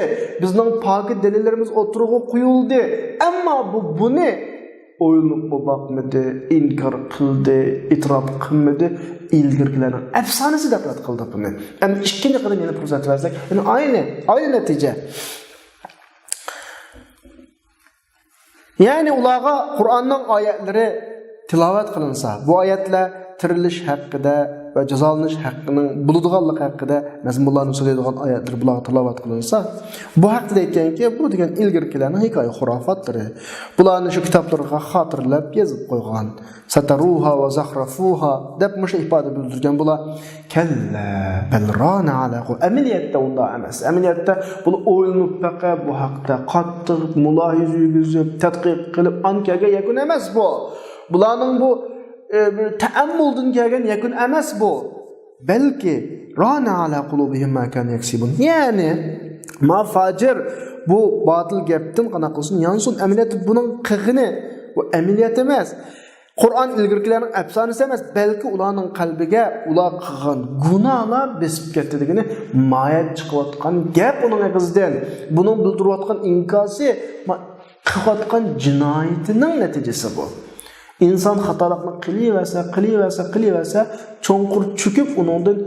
بىزنىڭ پاكىت دەلىللىرىمىز ئوتتۇرىغا قويۇلدى. ئەمما بۇ بۇنى ئويلىنىپمۇ باقمىدى، ئىنكار قىلدى، ئېتىراپ قىلمىدى. ئىلگىرىكىلەرنىڭ ئەپسانىسى دەپ رەت قىلدى بۇنى. ئەمدى ئىككىنچى قېتىم يەنە پۇرسەت بەرسەك، يەنە ئاينى، ئاينى نەتىجە. يەنى ئۇلارغا قۇرئاننىڭ ئايەتلىرى تىلاۋەت قىلىنسا، بۇ ئايەتلەر تىرىلىش ھەققىدە ۋە جازالىنىش ھەققىنىڭ بولىدىغانلىقى ھەققىدە مەزمۇنلارنى سۆزلەيدىغان ئايەتلەر بۇلارغا تىلاۋەت قىلىنسا، بۇ ھەقتە دەيدىكەنكى، بۇ دېگەن ئىلگىرىكىلەرنىڭ ھېكايە خۇراپاتلىرى. بۇلارنى شۇ كىتابلىرىغا خاتىرىلەپ يېزىپ قويغان. سەتەرۇھا ۋە زەخرەفۇھا دەپ مۇشۇ ئىپادە بىلدۈرگەن بۇلار. كەللا بەل رانە ئەلا قۇلۇ. ئەمەلىيەتتە ئۇنداق ئەمەس. ئەمەلىيەتتە بۇلار ئويلىنىپ بېقىپ، بۇ ھەقتە قاتتىق مۇلاھىزە يۈرگۈزۈپ، تەتقىق قىلىپ، ئان كەلگەن يەكۈن ئەمەس بۇ. بۇلارنىڭ بۇ، ئە، بىر تەئەممۇلدىن كەلگەن يەكۈن ئەمەس بۇ. بەلكى رانە ئەلا قۇلۇبىھىم ما كانۇ يەكسىبۇن. يەنى، ما فاجىر بۇ باتىل گەپتىن قانداق قىلسۇن، يانسۇن. ئەمەلىيەتتە بۇنىڭ قىلغىنى، بۇ ئەمەلىيەت ئەمەس. قۇرئان ئىلگىرىكىلەرنىڭ ئەپسانىسى ئەمەس، بەلكى ئۇلارنىڭ قەلبىگە ئۇلار قىلغان گۇناھلار بېسىپ كەتتى دېگىنى مايەت چىقىۋاتقان گەپ ئۇنىڭ ئېغىزىدىن. بۇنىڭ بىلدۈرۈۋاتقان ئىنكاسى، ما-، قىلىۋاتقان جىنايىتىنىڭ نەتىجىسى بۇ. ئىنسان خاتالىقنى قىلىۋەرسە، قىلىۋەرسە، قىلىۋەرسە، چوڭقۇر چۆكۈپ، ئۇنىڭدىن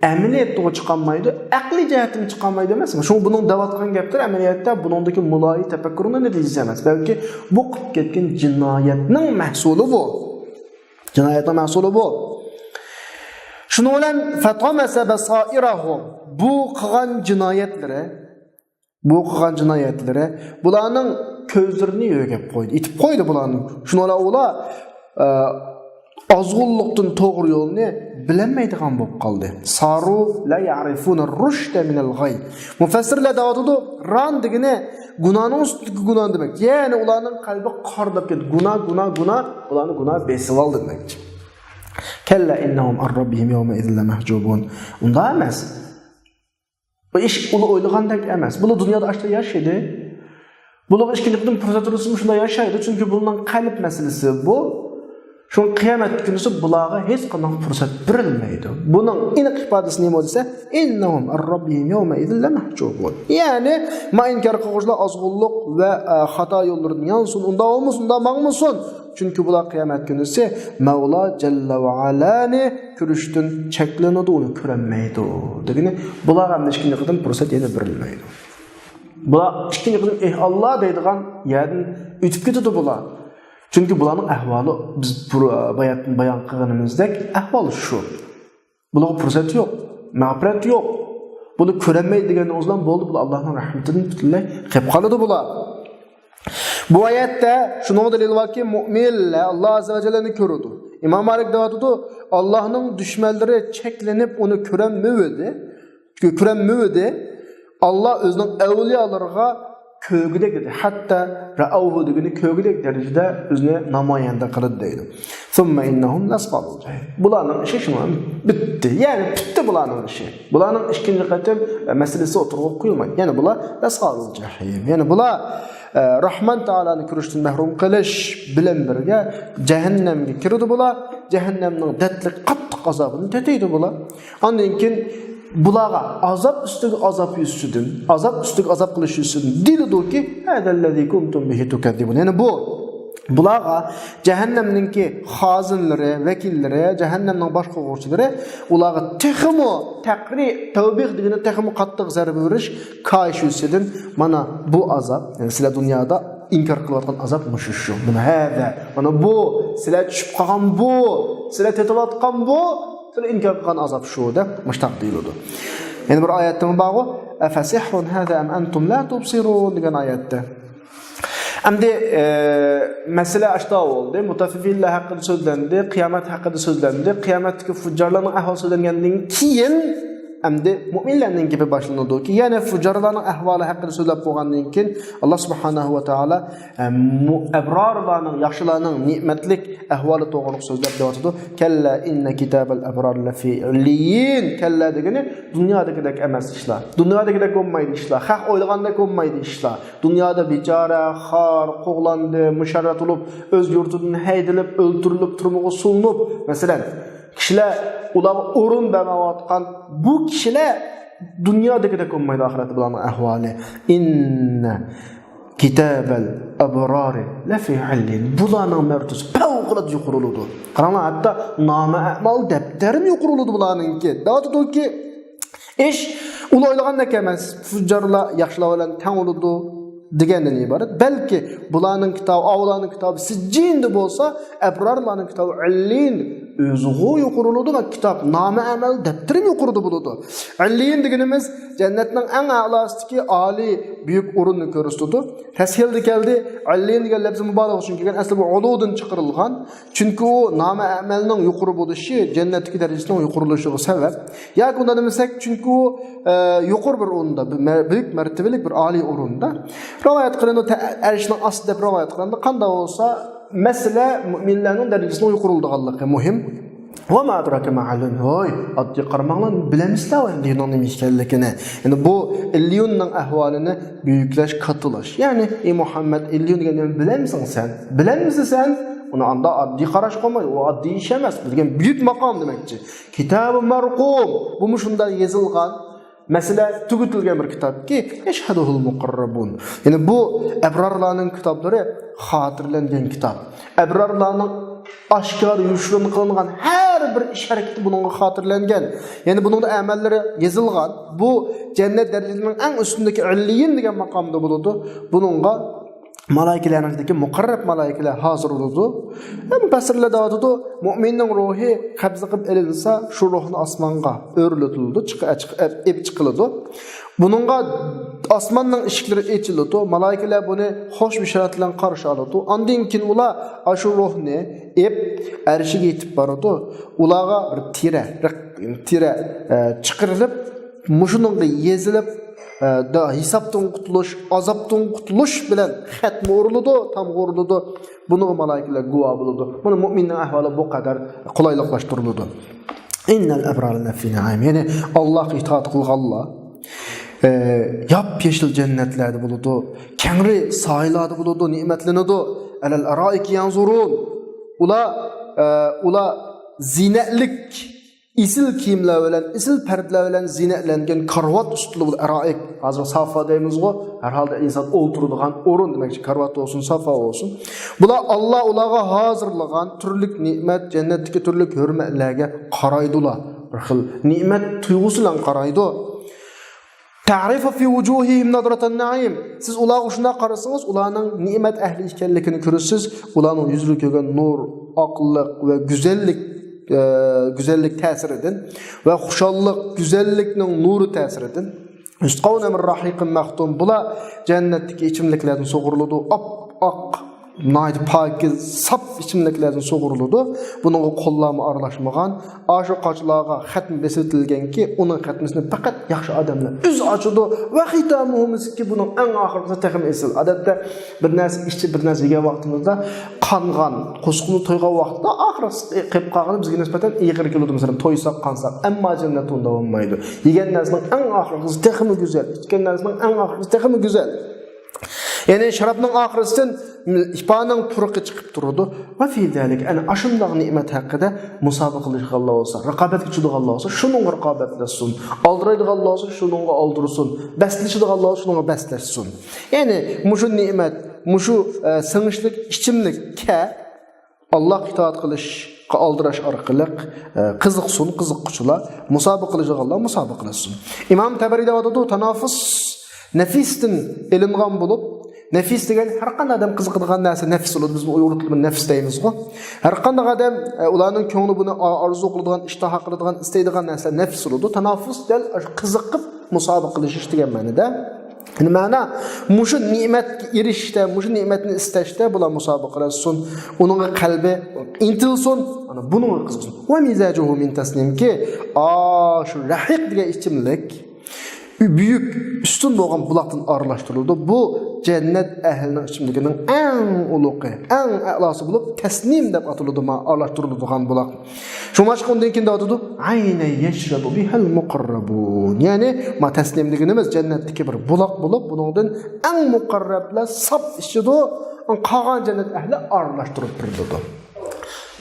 ئەمەلىيەتتىغۇ چىقالمايدۇ، ئەقلىي جەھەتتىن چىقالمايدۇ ئەمەسمۇ؟ شۇڭا بۇنىڭ دەۋاتقان گەپلىرى ئەمەلىيەتتە بۇنىڭدىكى مۇلاھىزە تەپەككۇرنىڭ نەتىجىسى ئەمەس، بەلكى بۇ قىلىپ كەتكەن جىنايەتنىڭ مەھسۇلى بۇ. جىنايەتنىڭ مەھسۇلى بۇ. شۇنىڭ بىلەن فەتەمەسە بەسائىرەھۇم، بۇ قىلغان جىنايەتلىرى، بۇ قىلغان جىنايەتلىرى بۇلارنىڭ كۆزلىرىنى يۆگەپ قويدى، ئېتىپ قويدى بۇلارنىڭ. شۇنىڭ بىلەن ئۇلار، ئە، ئازغۇنلۇقتىن توغرا يولنى بىلەلمەيدىغان بولۇپ قالدى. سارۇ لا يەرىفۇنە رۇشدە مىنەل غەي. مۇفەسسىرلەر دەۋاتىدۇ، ران دېگىنى گۇناھنىڭ ئۈستىدىكى گۇناھ دېمەك. يەنى ئۇلارنىڭ قەلبى قارىداپ كەتتى. گۇناھ، گۇناھ، گۇناھ، ئۇلارنى گۇناھ بېسىۋالدى دېمەكچى. كەللا ئىننەھۇم ئەن رەببىھىم يەۋمەئىزىن لەمەھجۇبۇن. ئۇنداق ئەمەس. بۇ ئىش ئۇلار ئويلىغاندەك ئەمەس. بۇلار دۇنيادا ئاشتا ياشىدى. بۇلارغا ئىككىنچى قېتىم پۇرسەت بېرىلسىمۇ شۇنداق ياشايدۇ. چۈنكى بۇنىڭ قەلب مەسىلىسى بۇ. شۇڭا قىيامەت كۈنىسى بۇلارغا ھېچقانداق پۇرسەت بېرىلمەيدۇ. بۇنىڭ ئېنىق ئىپادىسى نېمە دېسە، ئىننەھۇم ئەن رەببىھىم يەۋمەئىزىن لەمەھجۇبۇن. يەنى، ما ئىنكار قىلغۇچىلار ئازغۇنلۇق ۋە، ئە، خاتا يوللىرىدىن يانسۇن، ئۇنداق بولمىسۇن، ئۇنداق ماڭمىسۇن. چۈنكى بۇلار قىيامەت كۈنىسى مەۋلا جەللە ۋە ئالانى كۆرۈشتىن چەكلىنىدۇ، ئۇنى كۆرەلمەيدۇ. دېگىنى، بۇلارغا ئەمدى ئىككىنچى قېتىم پۇرسەت يەنە بېرىلمەيدۇ. بۇلار ئىككىنچى قېتىم، ئېھ ئاللا دەيدىغان يەردىن ئۆتۈپ كېتىدۇ بۇلار. چۈنكى بۇلارنىڭ ئەھۋالى بىز بۇر-، باياتىن بايان قىلغىنىمىزدەك ئەھۋال شۇ. بۇلارغا پۇرسەت يوق، مەغپىرەت يوق. بۇنى كۆرەلمەيدۇ دېگەندىن ئۇزۇن بولدى، بۇلار ئاللانىڭ رەھمىتىدىن پۈتۈنلەي قېلىپ قالىدۇ بۇلار. بۇ ئايەتتە شۇنىڭغا دەلىل باركى، مۇئمىنلەر ئاللا ئاززە ۋە جەللىنى كۆرىدۇ. ئىمام مالىك دەۋاتىدۇ، ئاللانىڭ دۈشمەنلىرى چەكلىنىپ ئۇنى كۆرەلمىۋىدى. كۆرەلمىۋىدى. ئاللا ئۆزىنىڭ ئەۋلىيالىرىغا كۆرگۈدەك دېدى. ھەتتا رەئەۋھۇ دېگىنى كۆرگۈدەك دەرىجىدە ئۆزىنى نامايەندە قىلدى دەيدۇ. ثم إنهم لأصحاب الجحيم. بۇلارنىڭ ئىشى شۇنىڭ بىتتى. يەنى پۈتتى بۇلارنىڭ ئىشى. بۇلارنىڭ ئىككىنچى قېتىم، ئە، مەسىلىسى ئوتتۇرىغا قويۇلمايدۇ. يەنى بۇلار لأصحاب الجحيم. يەنى بۇلار، ئە، رەھمان تائالانى كۆرۈشتىن مەھرۇم قىلىش بىلەن بىرگە جەھەننەمگە كىرىدۇ بۇلار. جەھەننەمنىڭ دەردلىك قاتتىق ئازابىنى تېتىيدۇ بۇلار. ئاندىن كېيىن بۇلارغا ئازاب ئۈستىگە ئازاب يۈزىسىدىن، ئازاب ئۈستىگە ئازاب قىلىش يۈزىسىدىن دېيىلىدۇكى، هذا الذي كنتم به تكذبون. يەنى بۇ، بۇلارغا جەھەننەمنىڭكى خازىنلىرى، ۋەكىللىرى، جەھەننەمنىڭ باشقۇرغۇچىلىرى ئۇلارغا تېخىمۇ تەقرىب، تەۋبىخ دېگىنى تېخىمۇ قاتتىق زەربە بېرىش، كايىش يۈزىسىدىن مانا بۇ ئازاب، يەنى سىلەر دۇنيادا ئىنكار قىلىۋاتقان ئازاب مۇشۇ شۇ. مانا ھەدە، مانا بۇ، سىلەر چۈشۈپ قالغان بۇ، سىلەر تېتىۋاتقان بۇ، سىلەر ئىنكار قىلغان ئازاب شۇ دەپ مۇشتاق دېيىلىدۇ. يەنە بىر ئايەتتىمۇ بارغۇ، «ئەفەسىھرۇن ھەزا ئەم ئەنتۇم لا تۇبسىرۇن» دېگەن ئايەتتە. ئەمدى، ئە، مەسىلە ئاشتا بولدى. مۇتەففىفىنلەر ھەققىدە سۆزلەندى، قىيامەت ھەققىدە سۆزلەندى. قىيامەتتىكى فۇججارلارنىڭ ئەھۋالى سۆزلەنگەندىن كېيىن، ئەمدى مۆمىنلەرنىڭ گېپى باشلىنىدۇكى، يەنى فۇججارلارنىڭ ئەھۋالى ھەققىدە سۆزلەپ بولغاندىن كېيىن، ئاللا سۇبھانەھۇ ۋە تائالا، ئە، مۇ-، ئەبرارلارنىڭ، ياخشىلارنىڭ نېمەتلىك ئەھۋالى توغرىلىق سۆزلەپ دەۋاتىدۇ. «كەللا ئىننە كىتابەل ئەبرار لەفى ئىللىيين.» كەللا دېگىنى دۇنيادىكىدەك ئەمەس ئىشلار. دۇنيادىكىدەك بولمايدۇ ئىشلار. خەق ئويلىغاندەك بولمايدۇ ئىشلار. دۇنيادا بىچارە، خار، قوغلاندى، مۇشەررەت بولۇپ، ئۆز يۇرتىدىن ھەيدىلىپ، ئۆلتۈرۈلۈپ، تۈرمىگە سولىنىپ، مەسىلەن، كىشىلەر ئۇلارغا ئورۇن بەرمەيۋاتقان بۇ كىشىلەر دۇنيادىكىدەك بولمايدۇ ئاخىرەتتە بۇلارنىڭ ئەھۋالى. ئىننە كىتابەل ئەبرارى لەفى ئىللىيين. بۇلارنىڭ مەرتىۋىسى پەۋقۇلئاددە يۇقىرى بولىدۇ. قاراڭلار، ھەتتا نامە ئەمەل دەپتەرمۇ يۇقىرى بولىدۇ بۇلارنىڭكى. دەۋاتىدۇكى، ئىش ئۇلار ئويلىغاندەك ئەمەس. فۇججارلار ياخشىلار بىلەن تەڭ بولىدۇ دېگەندىن ئىبارەت. بەلكى بۇلارنىڭ كىتابى، ئاۋۇلارنىڭ كىتابى سىججىندا بولسا، ئەبرارلارنىڭ كىتابى ئىللىيىن ئۆزىغۇ يۇقىرى بولىدۇ. كىتاب، نامە ئەمەل دەپتىرى يۇقىرىدا بولىدۇ. ئىللىيىن دېگىنىمىز جەننەتنىڭ ئەڭ ئەلاسىدىكى ئالىي بۈيۈك ئورۇننى كۆرسىتىدۇ. تەسھىلدە كەلدى. ئىللىيىن دېگەن لەپزى مۇبالىغە ئۈچۈن كەلگەن، ئەسلى بۇ ئۇلۇدىن چىقىرىلغان. چۈنكى ئۇ نامە ئەمەلنىڭ يۇقىرى بولۇشى جەننەتتىكى دەرىجىسىنىڭ يۇقىرىلىشىغا سەۋەب. ياكى ئۇنداق دېمىسەك، چۈنكى ئۇ، ئە، يۇقىرى بىر ئورۇندا، بىر مە-، بۈيۈك مەرتىۋىلىك بىر ئالىي ئورۇندا. رىۋايەت قىلىنىدۇ، تە-، ئەرشنىڭ ئاستى دەپ رىۋايەت قىلىنىدۇ. قانداق بولسا، مەسىلە مۆمىنلەرنىڭ دەرىجىسىنىڭ يۇقىرىلىدىغانلىقى مۇھىم. ۋە ما ئەدراكە ما ئىللىيۇن. ھوي، ئاددىي قارىماڭلار، بىلەمسىلەر ئەمدى ئۇنىڭ نېمە ئىكەنلىكىنى؟ يەنى بۇ ئىللىيۇننىڭ ئەھۋالىنى بۈيۈكلەش، كاتتىلاش. يەنى، ئى مۇھەممەد، ئىللىيۇن دېگەننى بىلەمسەن سەن؟ بىلەلمىسە سەن، ئۇنى ئاندا ئاددىي قاراش قالمايدۇ. ئۇ ئاددىي ئىش ئەمەس. بۇ دېگەن بۈيۈك ماقام دېمەكچى. كىتابى مەرقۇم. بۇمۇ شۇنداق يېزىلغان. مەسىلە تۈگىتىلگەن بىر كىتابكى، يەشھەدۇھۇل مۇقەررەبۇن. يەنى بۇ ئەبرارلارنىڭ كىتابلىرى خاتىرىلەنگەن كىتاب. ئەبرارلارنىڭ ئاشكارا يوشۇرۇن قىلىنغان ھەر بىر ئىش ھەرىكىتى بۇنىڭغا خاتىرىلەنگەن. يەنى بۇنىڭدا ئەمەللىرى يېزىلغان. بۇ جەننەت دەرىجىلىرىنىڭ ئەڭ ئۈستۈندىكى ئىللىيىن دېگەن ماقامدا بولىدۇ. بۇنىڭغا مالايىكىلەرنىڭكى مۇقەررەب مالايىكىلەر ھازىر بولىدۇ. ھەم مۇپەسسىرلەر دەۋاتىدۇ، مۆمىننىڭ روھى قەبزە قىلىپ ئېلىنسا، شۇ روھنى ئاسمانغا ئۆرلىتىلىدۇ، چىق-، چىق-، ئېلىپ چىقىلىدۇ. بۇنىڭغا ئاسماننىڭ ئىشىكلىرى ئېچىلىدۇ، مالايىكىلەر بۇنى خوش بېشارەت بىلەن قارشى ئالىدۇ. ئاندىن كېيىن ئۇلار ئاشۇ روھنى ئېلىپ ئەرشىگە يېتىپ بارىدۇ. ئۇلارغا بىر تىرە، رىق-، تىرە، ئە، چىقىرىلىپ، مۇشۇنىڭغا يېزىلىپ، ئە، دا-، ھېسابتىن قۇتۇلۇش، ئازابتىن قۇتۇلۇش بىلەن خەتمە ئۇرۇلىدۇ، تامغا ئۇرۇلىدۇ. بۇنىڭغا مالايىكىلەر گۇۋاھ بولىدۇ. مانا مۆمىننىڭ ئەھۋالى بۇ قەدەر قولايلىقلاشتۇرۇلىدۇ. ئىننەل ئەبرارە لەفى نەئىم. يەنى ئاللاھقا ئىتائەت قىلغانلار، ئە، ياپيېشىل جەننەتلەردە بولىدۇ، كەڭرى سايىلاردا بولىدۇ، نېمەتلىنىدۇ. ئەلەل ئارائىكى يەنزۇرۇن. ئۇلار، ئە، ئۇلار زىنەتلىك ئېسىل كىيىملەر بىلەن، ئېسىل پەردىلەر بىلەن زىنەتلەنگەن كارىۋات ئۈستىدە بولىدۇ، ئەرائىك. ھازىر سافا دەيمىزغۇ، ھەر ھالدا ئىنسان ئولتۇرىدىغان ئورۇن دېمەكچى، كارىۋات بولسۇن، سافا بولسۇن. بۇلار، ئاللا ئۇلارغا ھازىرلىغان تۈرلۈك نېمەت، جەننەتتىكى تۈرلۈك ھۆرمەتلەرگە قارايدۇلار. بىر خىل نېمەت تۇيغۇسى بىلەن قارايدۇ. تەرىفۇ فى ۋۇجۇھىھىم نەزرەتەن نەئىم. سىز ئۇلارغا شۇنداق قارىسىڭىز، ئۇلارنىڭ نېمەت ئەھلى ئىكەنلىكىنى كۆرىسىز. ئۇلارنىڭ يۈزىدە كۆرگەن نۇر، ئاقلىق ۋە گۈزەللىك، ئە، گۈزەللىك تەسىرىدىن ۋە خۇشاللىق، گۈزەللىكنىڭ نۇرى تەسىرىدىن. يۇسقەۋنە مىن رەھىقىن مەختۇم. بۇلار جەننەتتىكى ئىچىملىكلەردىن سۇغۇرۇلىدۇ. ئاپئاق، ناھايىتى پاكىز، ساپ ئىچىملىكلەردىن سۇغۇرۇلىدۇ. بۇنىڭغا قوللارمۇ ئارىلاشمىغان. ئاشۇ قاچىلارغا خەتمە بېسىۋېتىلگەنكى، ئۇنىڭ خەتمىسىنى پەقەت ياخشى ئادەملەر ئۆزى ئاچىدۇ. ۋە ختامۇھۇ مىسك، بۇنىڭ ئەڭ ئاخىرقىسى تېخىمۇ ئېسىل. ئادەتتە بىر نەرسە ئىچىپ، بىر نەرسە يېگەن ۋاقتىمىزدا قانغان، قۇسقۇمىز تويغان ۋاقتىدا ئاخىرقىسى قېلىپ قالغىنى بىزگە نىسبەتەن ئېغىر كېلىدۇ، مەسىلەن، تويساق، قانساق. ئەمما جەننەتتە ئۇنداق بولمايدۇ. يېگەن نەرسىنىڭ ئەڭ ئاخىرقىسى تېخىمۇ گۈزەل، ئىچكەن نەرسىنىڭ ئەڭ ئاخىرقىسى تېخىمۇ گۈزەل. يەنى شارابنىڭ ئاخىرىسىدىن ئىپانىڭ پۇرىقى چىقىپ تۇرىدۇ. ۋە فى زالىك، ئەنە ئاشۇنداق نېمەت ھەققىدە مۇسابىقىلىشىدىغانلار بولسا، رىقابەتكە چۈشىدىغانلار بولسا، شۇنىڭغا رىقابەتلەشسۇن. ئالدىرايدىغانلار بولسا، شۇنىڭغا ئالدىرىسۇن. بەسلىشىدىغانلار بولسا، شۇنىڭغا بەسلەشسۇن. يەنى مۇشۇ نېمەت، مۇشۇ، ئە، سىڭىشلىك ئىچىملىككە ئاللاھقا ئىتائەت قىلىشقا ئالدىراش ئارقىلىق، ئە، قىزىقسۇن قىزىققۇچىلار، مۇسابىقە قىلىشىدىغانلار مۇسابىقە قىلىشسۇن. ئىمام تەبەرى دەۋاتىدۇ، تانافۇس نەفىستىن ئېلىنغان بولۇپ، نەفىس دېگەن ھەر قانداق ئادەم قىزىقىدىغان نەرسە نەفس بولىدۇ. بىزمۇ ئۇيغۇر تىلىدا نەفس دەيمىزغۇ. ھەر قانداق ئادەم، ئە، ئۇلارنىڭ كۆڭلى بۇنى ئا-، ئارزۇ قىلىدىغان، ئىشتىھا قىلىدىغان، ئىستەيدىغان نەرسە نەفس بولىدۇ. تانافۇس دەل قىزىقىپ مۇسابىقە قىلىشىش دېگەن مەنىدە. يەنى مەنا مۇشۇ نېمەتكە ئېرىشىشتە، مۇشۇ نېمەتنى ئىستەشتە بۇلار مۇسابىقە قىلسۇن. ئۇنىڭغا قەلبى ئىنتىلسۇن. ئانا بۇنىڭغا قىزىقسۇن. ۋە مىزاجۇھۇ مىن تەسنىم كى، ئا، شۇ رەھىق دېگەن ئىچىملىك بۈيۈك، ئۈستۈن بولغان بۇلاقتىن ئارىلاشتۇرۇلىدۇ. بۇ جەننەت ئەھلىنىڭ ئىچىملىكىنىڭ ئەڭ ئۇلۇغى، ئەڭ ئەلاسى بولۇپ، تەسنىم دەپ ئاتىلىدۇ، ما-، ئارىلاشتۇرۇلىدىغان بۇلاق. شۇڭلاشقا ئۇندىن كېيىن دەۋاتىدۇ، «عينا يشرب بها المقربون.» يەنى، ما تەسنىم دېگىنىمىز جەننەتتىكى بىر بۇلاق بولۇپ، بۇنىڭدىن ئەڭ مۇقەررەبلەر ساپ ئىچىدۇ، قالغان جەننەت ئەھلى ئارىلاشتۇرۇپ بېرىلىدۇ.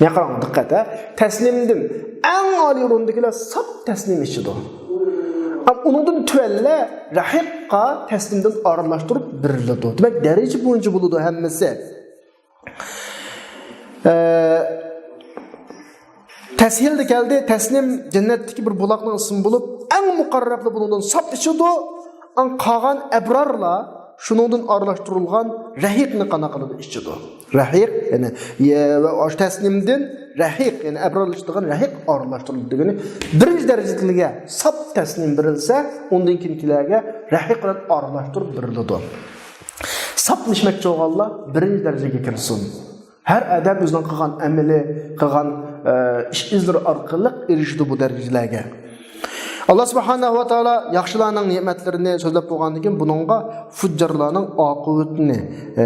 مانا قاراڭ، دىققەت، ھە. تەسنىمدىن ئەڭ ئالىي ئورۇندىكىلەر ساپ تەسنىم ئىچىدۇ. ئەم، ئۇنىڭدىن تۆۋەنلەر رەھىققا تەسنىمدىن ئارىلاشتۇرۇپ بېرىلىدۇ. دېمەك، دەرىجە بويىچە بولىدۇ ھەممىسى. ئە، تەسھىلدە كەلدى، تەسنىم جەننەتتىكى بىر بۇلاقنىڭ ئىسمى بولۇپ، ئەڭ مۇقەررەبلەر بۇنىڭدىن ساپ ئىچىدۇ. ئەڭ قالغان ئەبرارلار شۇنىڭدىن ئارىلاشتۇرۇلغان رەھىقنى قانا قىلىدۇ، ئىچىدۇ. رەھىق، يەنى، يە-، ۋە ئاشۇ تەسنىمدىن رەھىق، يەنى ئەبرار ئىچىدىغان رەھىق ئارىلاشتۇرۇلىدۇ دېگىنى، بىرىنچى دەرىجىلىكلەرگە ساپ تەسنىم بېرىلسە، ئۇندىن كېيىنكىلەرگە رەھىق بىلەن ئارىلاشتۇرۇپ بېرىلىدۇ. ساپ ئىچمەكچى بولغانلار بىرىنچى دەرىجىگە كىرسۇن. ھەر ئادەم ئۆزىنىڭ قىلغان ئەمىلى، قىلغان، ئە، ئىش ئىزلىرى ئارقىلىق ئېرىشىدۇ بۇ دەرىجىلەرگە. ئاللا سۇبھانەھۇ ۋە تائالا ياخشىلارنىڭ نېمەتلىرىنى سۆزلەپ بولغاندىن كېيىن، بۇنىڭغا فۇججارلارنىڭ ئاقىۋىتىنى، ئە،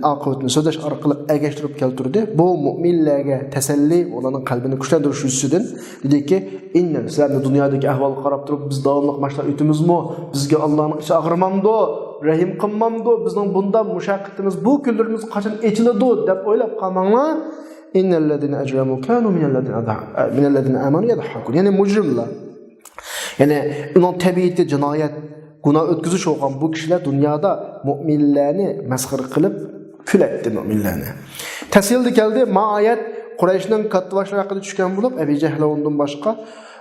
ئاقىۋىتىنى سۆزلەش ئارقىلىق ئەگەشتۈرۈپ كەلتۈردى. بۇ مۇئمىنلەرگە تەسەللى، ئۇلارنىڭ قەلبىنى كۈچلەندۈرۈش يۈزىسىدىن دېدىكى، ئىننەل، سىلەرنى دۇنيادىكى ئەھۋالغا قاراپ تۇرۇپ، بىز داۋاملىق ماشۇنداق ئۆتىمىزمۇ؟ بىزگە ئاللانىڭ ئىچى ئاغرىمامدۇ؟ رەھىم قىلمامدۇ؟ بىزنىڭ بۇنداق مۇشەققىتىمىز، بۇ كۈنلىرىمىز قاچان ئېچىلىدۇ دەپ ئويلاپ قالماڭلار. ئىننەللەزىنە ئەجرەمۇ كانۇ مىنەللەزىنە ئەدھا-، مىنەللەزىنە ئامانۇ يەدھەكۇن. يەنى مۇجرىملار. يەنى ئۇنىڭ تەبىئىتى جىنايەت، گۇناھ ئۆتكۈزۈش بولغان بۇ كىشىلەر دۇنيادا مۇئمىنلەرنى مەسخىرە قىلىپ كۈلەتتى مۇئمىنلەرنى. تەسھىلدە كەلدى، ما ئايەت قۇرەيشنىڭ كاتتىباشلىرى ھەققىدە چۈشكەن بولۇپ، ئەبى جەھل ئۇنىڭدىن باشقا،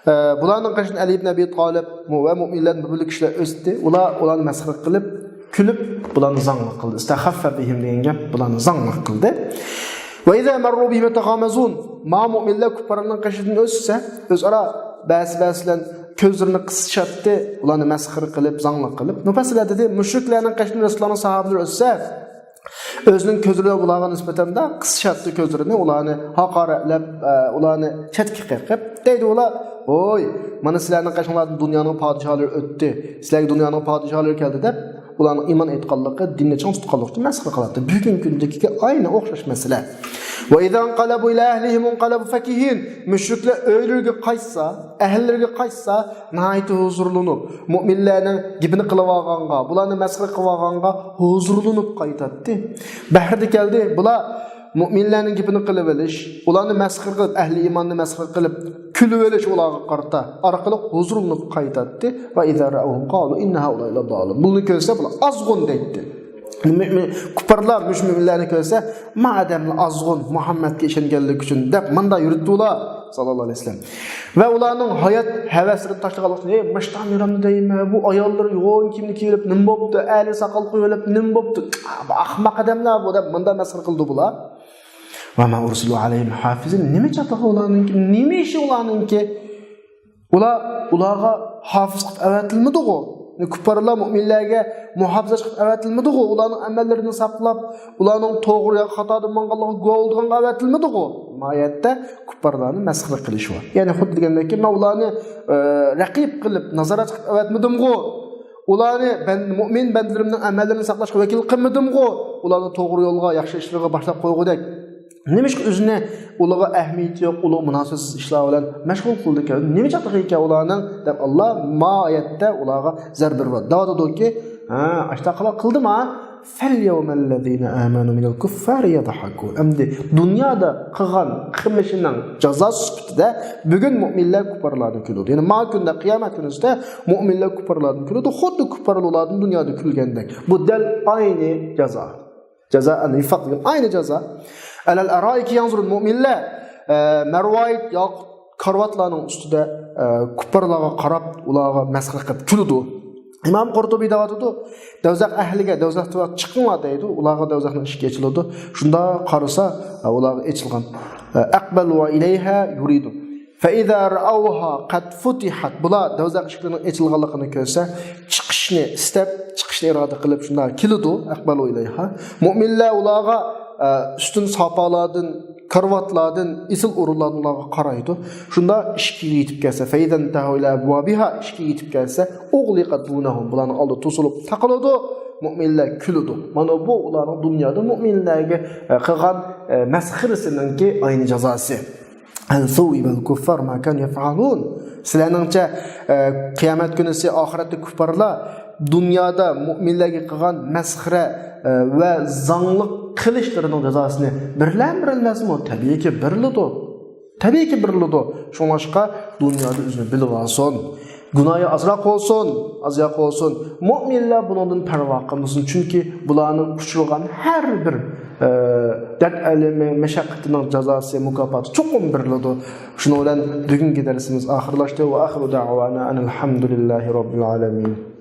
ئە، بۇلارنىڭ قېشىدىن ئەلى ئىبن ئەبى تالىپ ۋە مۇئمىنلەردىن بىر بۆلەك كىشىلەر ئۆتتى. ئۇلار ئۇلارنى مەسخىرە قىلىپ، كۈلۈپ، بۇلارنى زاڭلىق قىلدى. ئىستەخەففە بىھىم دېگەن گەپ، بۇلارنى زاڭلىق قىلدى. ۋە ئىزا مەررۇ بىھىم يەتەغامەزۇن. ما مۇئمىنلەر كۇپپارلارنىڭ قېشىدىن ئۆتسە، ئۆزئارا بەسى بەسى بىلەن كۆزلىرىنى قىسىشاتتى. ئۇلارنى مەسخىرە قىلىپ، زاڭلىق قىلىپ. مۇپەسسىرلەر دېدى، مۇشرىكلەرنىڭ قېشىدىن رەسۇلۇللانىڭ ساھابىلىرى ئۆتسە، ئۆزىنىڭ كۆزلىرى بۇلارغا نىسبەتەن قىسىشاتتى كۆزلىرىنى، ئۇلارنى ھاقارەتلەپ، ئە، ئۇلارنى چەتكە قېقىپ، دەيدۇ ئۇلار، ۋوي، مانا سىلەرنىڭ قېشىڭلاردىن دۇنيانىڭ پادىشاھلىرى ئۆتتى، سىلەرگە دۇنيانىڭ پادىشاھلىرى كەلدى دەپ، ئۇلارنىڭ ئىمان ئېيتقانلىقى، دىننى چىڭ تۇتقانلىقى ئۈچۈن مەسخىرە قىلاتتى. بۈگۈنكى كۈندىكىگە ئاينى ئوخشاش مەسىلە. ۋە ئىزا ئىنقەلەبۇ ئىلە ئەھلىھىم ئىنقەلەبۇ فەكىھىن. مۇشرىكلەر ئۆيلىرىگە قايتسا، ئەھلىلىرىگە قايتسا، ناھايىتى ھۇزۇرلىنىپ، مۇئمىنلارنىڭ گېپىنى قىلىۋالغانغا، بۇلارنى مەسخىرە قىلىۋالغانغا ھۇزۇرلىنىپ قايتاتتى. بەھرىدە كەلدى، بۇلار مۇئمىنلارنىڭ گېپىنى قىلىۋېلىش، ئۇلارنى مەسخىرە قىلىپ، ئەھلى ئىماننى مەسخىرە قىلىپ، كۈلۈۋېلىش ئۇلارغا قارىتا ئارقىلىق ھۇزۇرلىنىپ قايتاتتى. ۋە ئىزا رەئەۋھۇم قالۇ ئىننە ھەئۇلائى لەددالۇن. بۇلارنى كۆرسە، بۇلار ئازغۇن دەيتتى. مۇ-، مۇ-، كۇپپارلار مۇشۇ مۇئمىنلەرنى كۆرسە، ما ئادەملەر ئازغۇن، مۇھەممەدكە ئىشەنگەنلىكى ئۈچۈن دەپ مۇنداق يۈرۈتتى ئۇلار، ساللاللاھۇ ئەلەيھى ۋەسەللەم. ۋە ئۇلارنىڭ ھايات ھەۋەسلىرىنى تاشلىغانلىقى ئۈچۈن، ئەي، مۇشتان يۈرەمدۇ دەيمەن، بۇ ئاياللىرى يوغان كىيىمنى كىيىۋېلىپ نېمە بوپتۇ، ئەلى ساقال قويۇۋېلىپ نېمە بوپتۇ، بۇ ئەخمەق ئادەملەر بۇ دەپ مۇنداق مەسخىرە قىلدى بۇلار. ۋە ما ئۇرسىلۇ ئەلەيھىم ھافىزىن. نېمە چاتاق ئۇلارنىڭكى؟ نېمە ئىشى ئۇلارنىڭكى؟ ئۇلار، ئۇلارغا ھافىز قىلىپ ئەۋەتىلمىدىغۇ. كۇپپارلار مۇئمىنلەرگە مۇھاپىزەتچى قىلىپ ئەۋەتىلمىدىغۇ. ئۇلارنىڭ ئەمەللىرىنى ساقلاپ، ئۇلارنىڭ توغرا يا خاتادا ماڭغانلىقىغا گۇۋاھ بولىدىغانغا ئەۋەتىلمىدىغۇ. ما ئايەتتە كۇپپارلارنى مەسخىرە قىلىش بار. يەنى خۇددى دېگەندەككى، مەن ئۇلارنى، ئە، رەقىب قىلىپ، نازارەتچى قىلىپ ئەۋەتمىدىمغۇ؟ ئۇلارنى بەن-، مۇئمىن بەندىلىرىمنىڭ ئەمەللىرىنى ساقلاشقا ۋەكىل قىلمىدىمغۇ؟ ئۇلارنى توغرا يولغا، ياخشى ئىشلارغا باشلاپ قويغۇدەك. نېمىشقا ئۆزىنى ئۇلارغا ئەھمىيىتى يوق، ئۇلۇغ مۇناسىۋەتسىز ئىشلار بىلەن مەشغۇل قىلىدىكەن؟ نېمە چاتىقى ئىكەن ئۇلارنىڭ؟ دەپ ئاللا ما ئايەتتە ئۇلارغا زەربە بېرىۋاتىدۇ. دەۋاتىدۇكى، ھە، ئاشۇنداق قىلدىما؟ فەليەۋمەللەزىنە ئامەنۇ مىنەل كۇففارى يەضھەكۇن. ئەمدى دۇنيادا قىلغان قىلمىشىنىڭ جازاسى سۈپىتىدە بۈگۈن مۇئمىنلەر كۇپپارلارنى كۈلىدۇ. يەنى ما كۈندە، قىيامەت كۈنىسىدە مۇئمىنلەر كۇپپارلارنى كۈلىدۇ. خۇددى كۇپپارلار ئۇلاردىن دۇنيادا كۈلگەندەك. بۇ دەل ئاينى جازا. جازائەن ۋىفاق دېگەن ئاينى جازا. ئەلەل ئارائىكى يەنزۇرۇن. مۇئمىنلەر، ئە، مەرۋايىت ياقۇت كارىۋاتلارنىڭ ئۈستىدە، ئە، كۇپپارلارغا قاراپ، ئۇلارغا مەسخىرە قىلىپ كۈلىدۇ. ئىمام قۇرتۇبى دەۋاتىدۇ، دوزاخ ئەھلىگە، دوزاختىن چىقىڭلار دەيدۇ، ئۇلارغا دوزاخنىڭ ئىشىكى ئېچىلىدۇ. شۇنداق قارىسا، ئۇلارغا ئېچىلغان. ئەقبەلۇ ئىلەيھا يۇرىدۇ. فەئىزا رەئەۋھا قەد فۇتىھەت. بۇلار دوزاخ ئىشىكلىرىنىڭ ئېچىلغانلىقىنى كۆرسە، چىقىشنى ئىستەپ، چىقىشنى ئىرادە قىلىپ شۇنداق كېلىدۇ. ئەقبەلۇ ئىلەيھا. مۇئمىنلار ئۇلارغا، ئە، ئۈستۈن ساپالاردىن، كارىۋاتلاردىن، ئېسىل ئورۇنلاردىن ئۇلارغا قارايدۇ. شۇنداق ئىشىككە يېتىپ كەلسە، فەئىزا ئىنتەھەۋ ئىلە ئەبۋابىھا، ئىشىككە يېتىپ كەلسە، ئۇغلىقەت دۇنەھۇم، بۇلارنىڭ ئالدى توسۇلۇپ تاقىلىدۇ، مۇئمىنلار كۈلىدۇ. مانا بۇ ئۇلارنىڭ دۇنيادا مۇئمىنلارغا، ئە، قىلغان، ئە، مەسخىرىسىنىڭكى ئاينى جازاسى. ھەل سۇئىبەل كۇففار ما كانۇ يەفئەلۇن. سىلەرنىڭچە، ئە، قىيامەت كۈنىسى ئاخىرەتتە كۇففارلار دۇنيادا مۇئمىنلارغا قىلغان مەسخىرە، ئە، ۋە زاڭلىق قىلىشلىرىنىڭ جازاسىنى بېرىلەمدۇ بېرىلمەسمۇ؟ تەبىئىيكى بېرىلىدۇ. تەبىئىيكى بېرىلىدۇ. شۇڭلاشقا دۇنيادا ئۆزىنى بىلىۋالسۇن. گۇناھى ئازراق بولسۇن، ئازراق بولسۇن. مۇئمىنلار بۇنىڭدىن پەرۋا قىلمىسۇن. چۈنكى بۇلارنىڭ ئۇچرىغان ھەر بىر، ئە، دەرد ئەلىمى، مەشەققىتىنىڭ جازاسى، مۇكاپاتى چوقۇم بېرىلىدۇ. شۇنىڭ بىلەن بۈگۈنكى دەرسىمىز ئاخىرلاشتى. ۋە ئاخىرۇ دەئۋانا ئەنىل ھەمدۇلىللاھى رەببىل ئالەمىن.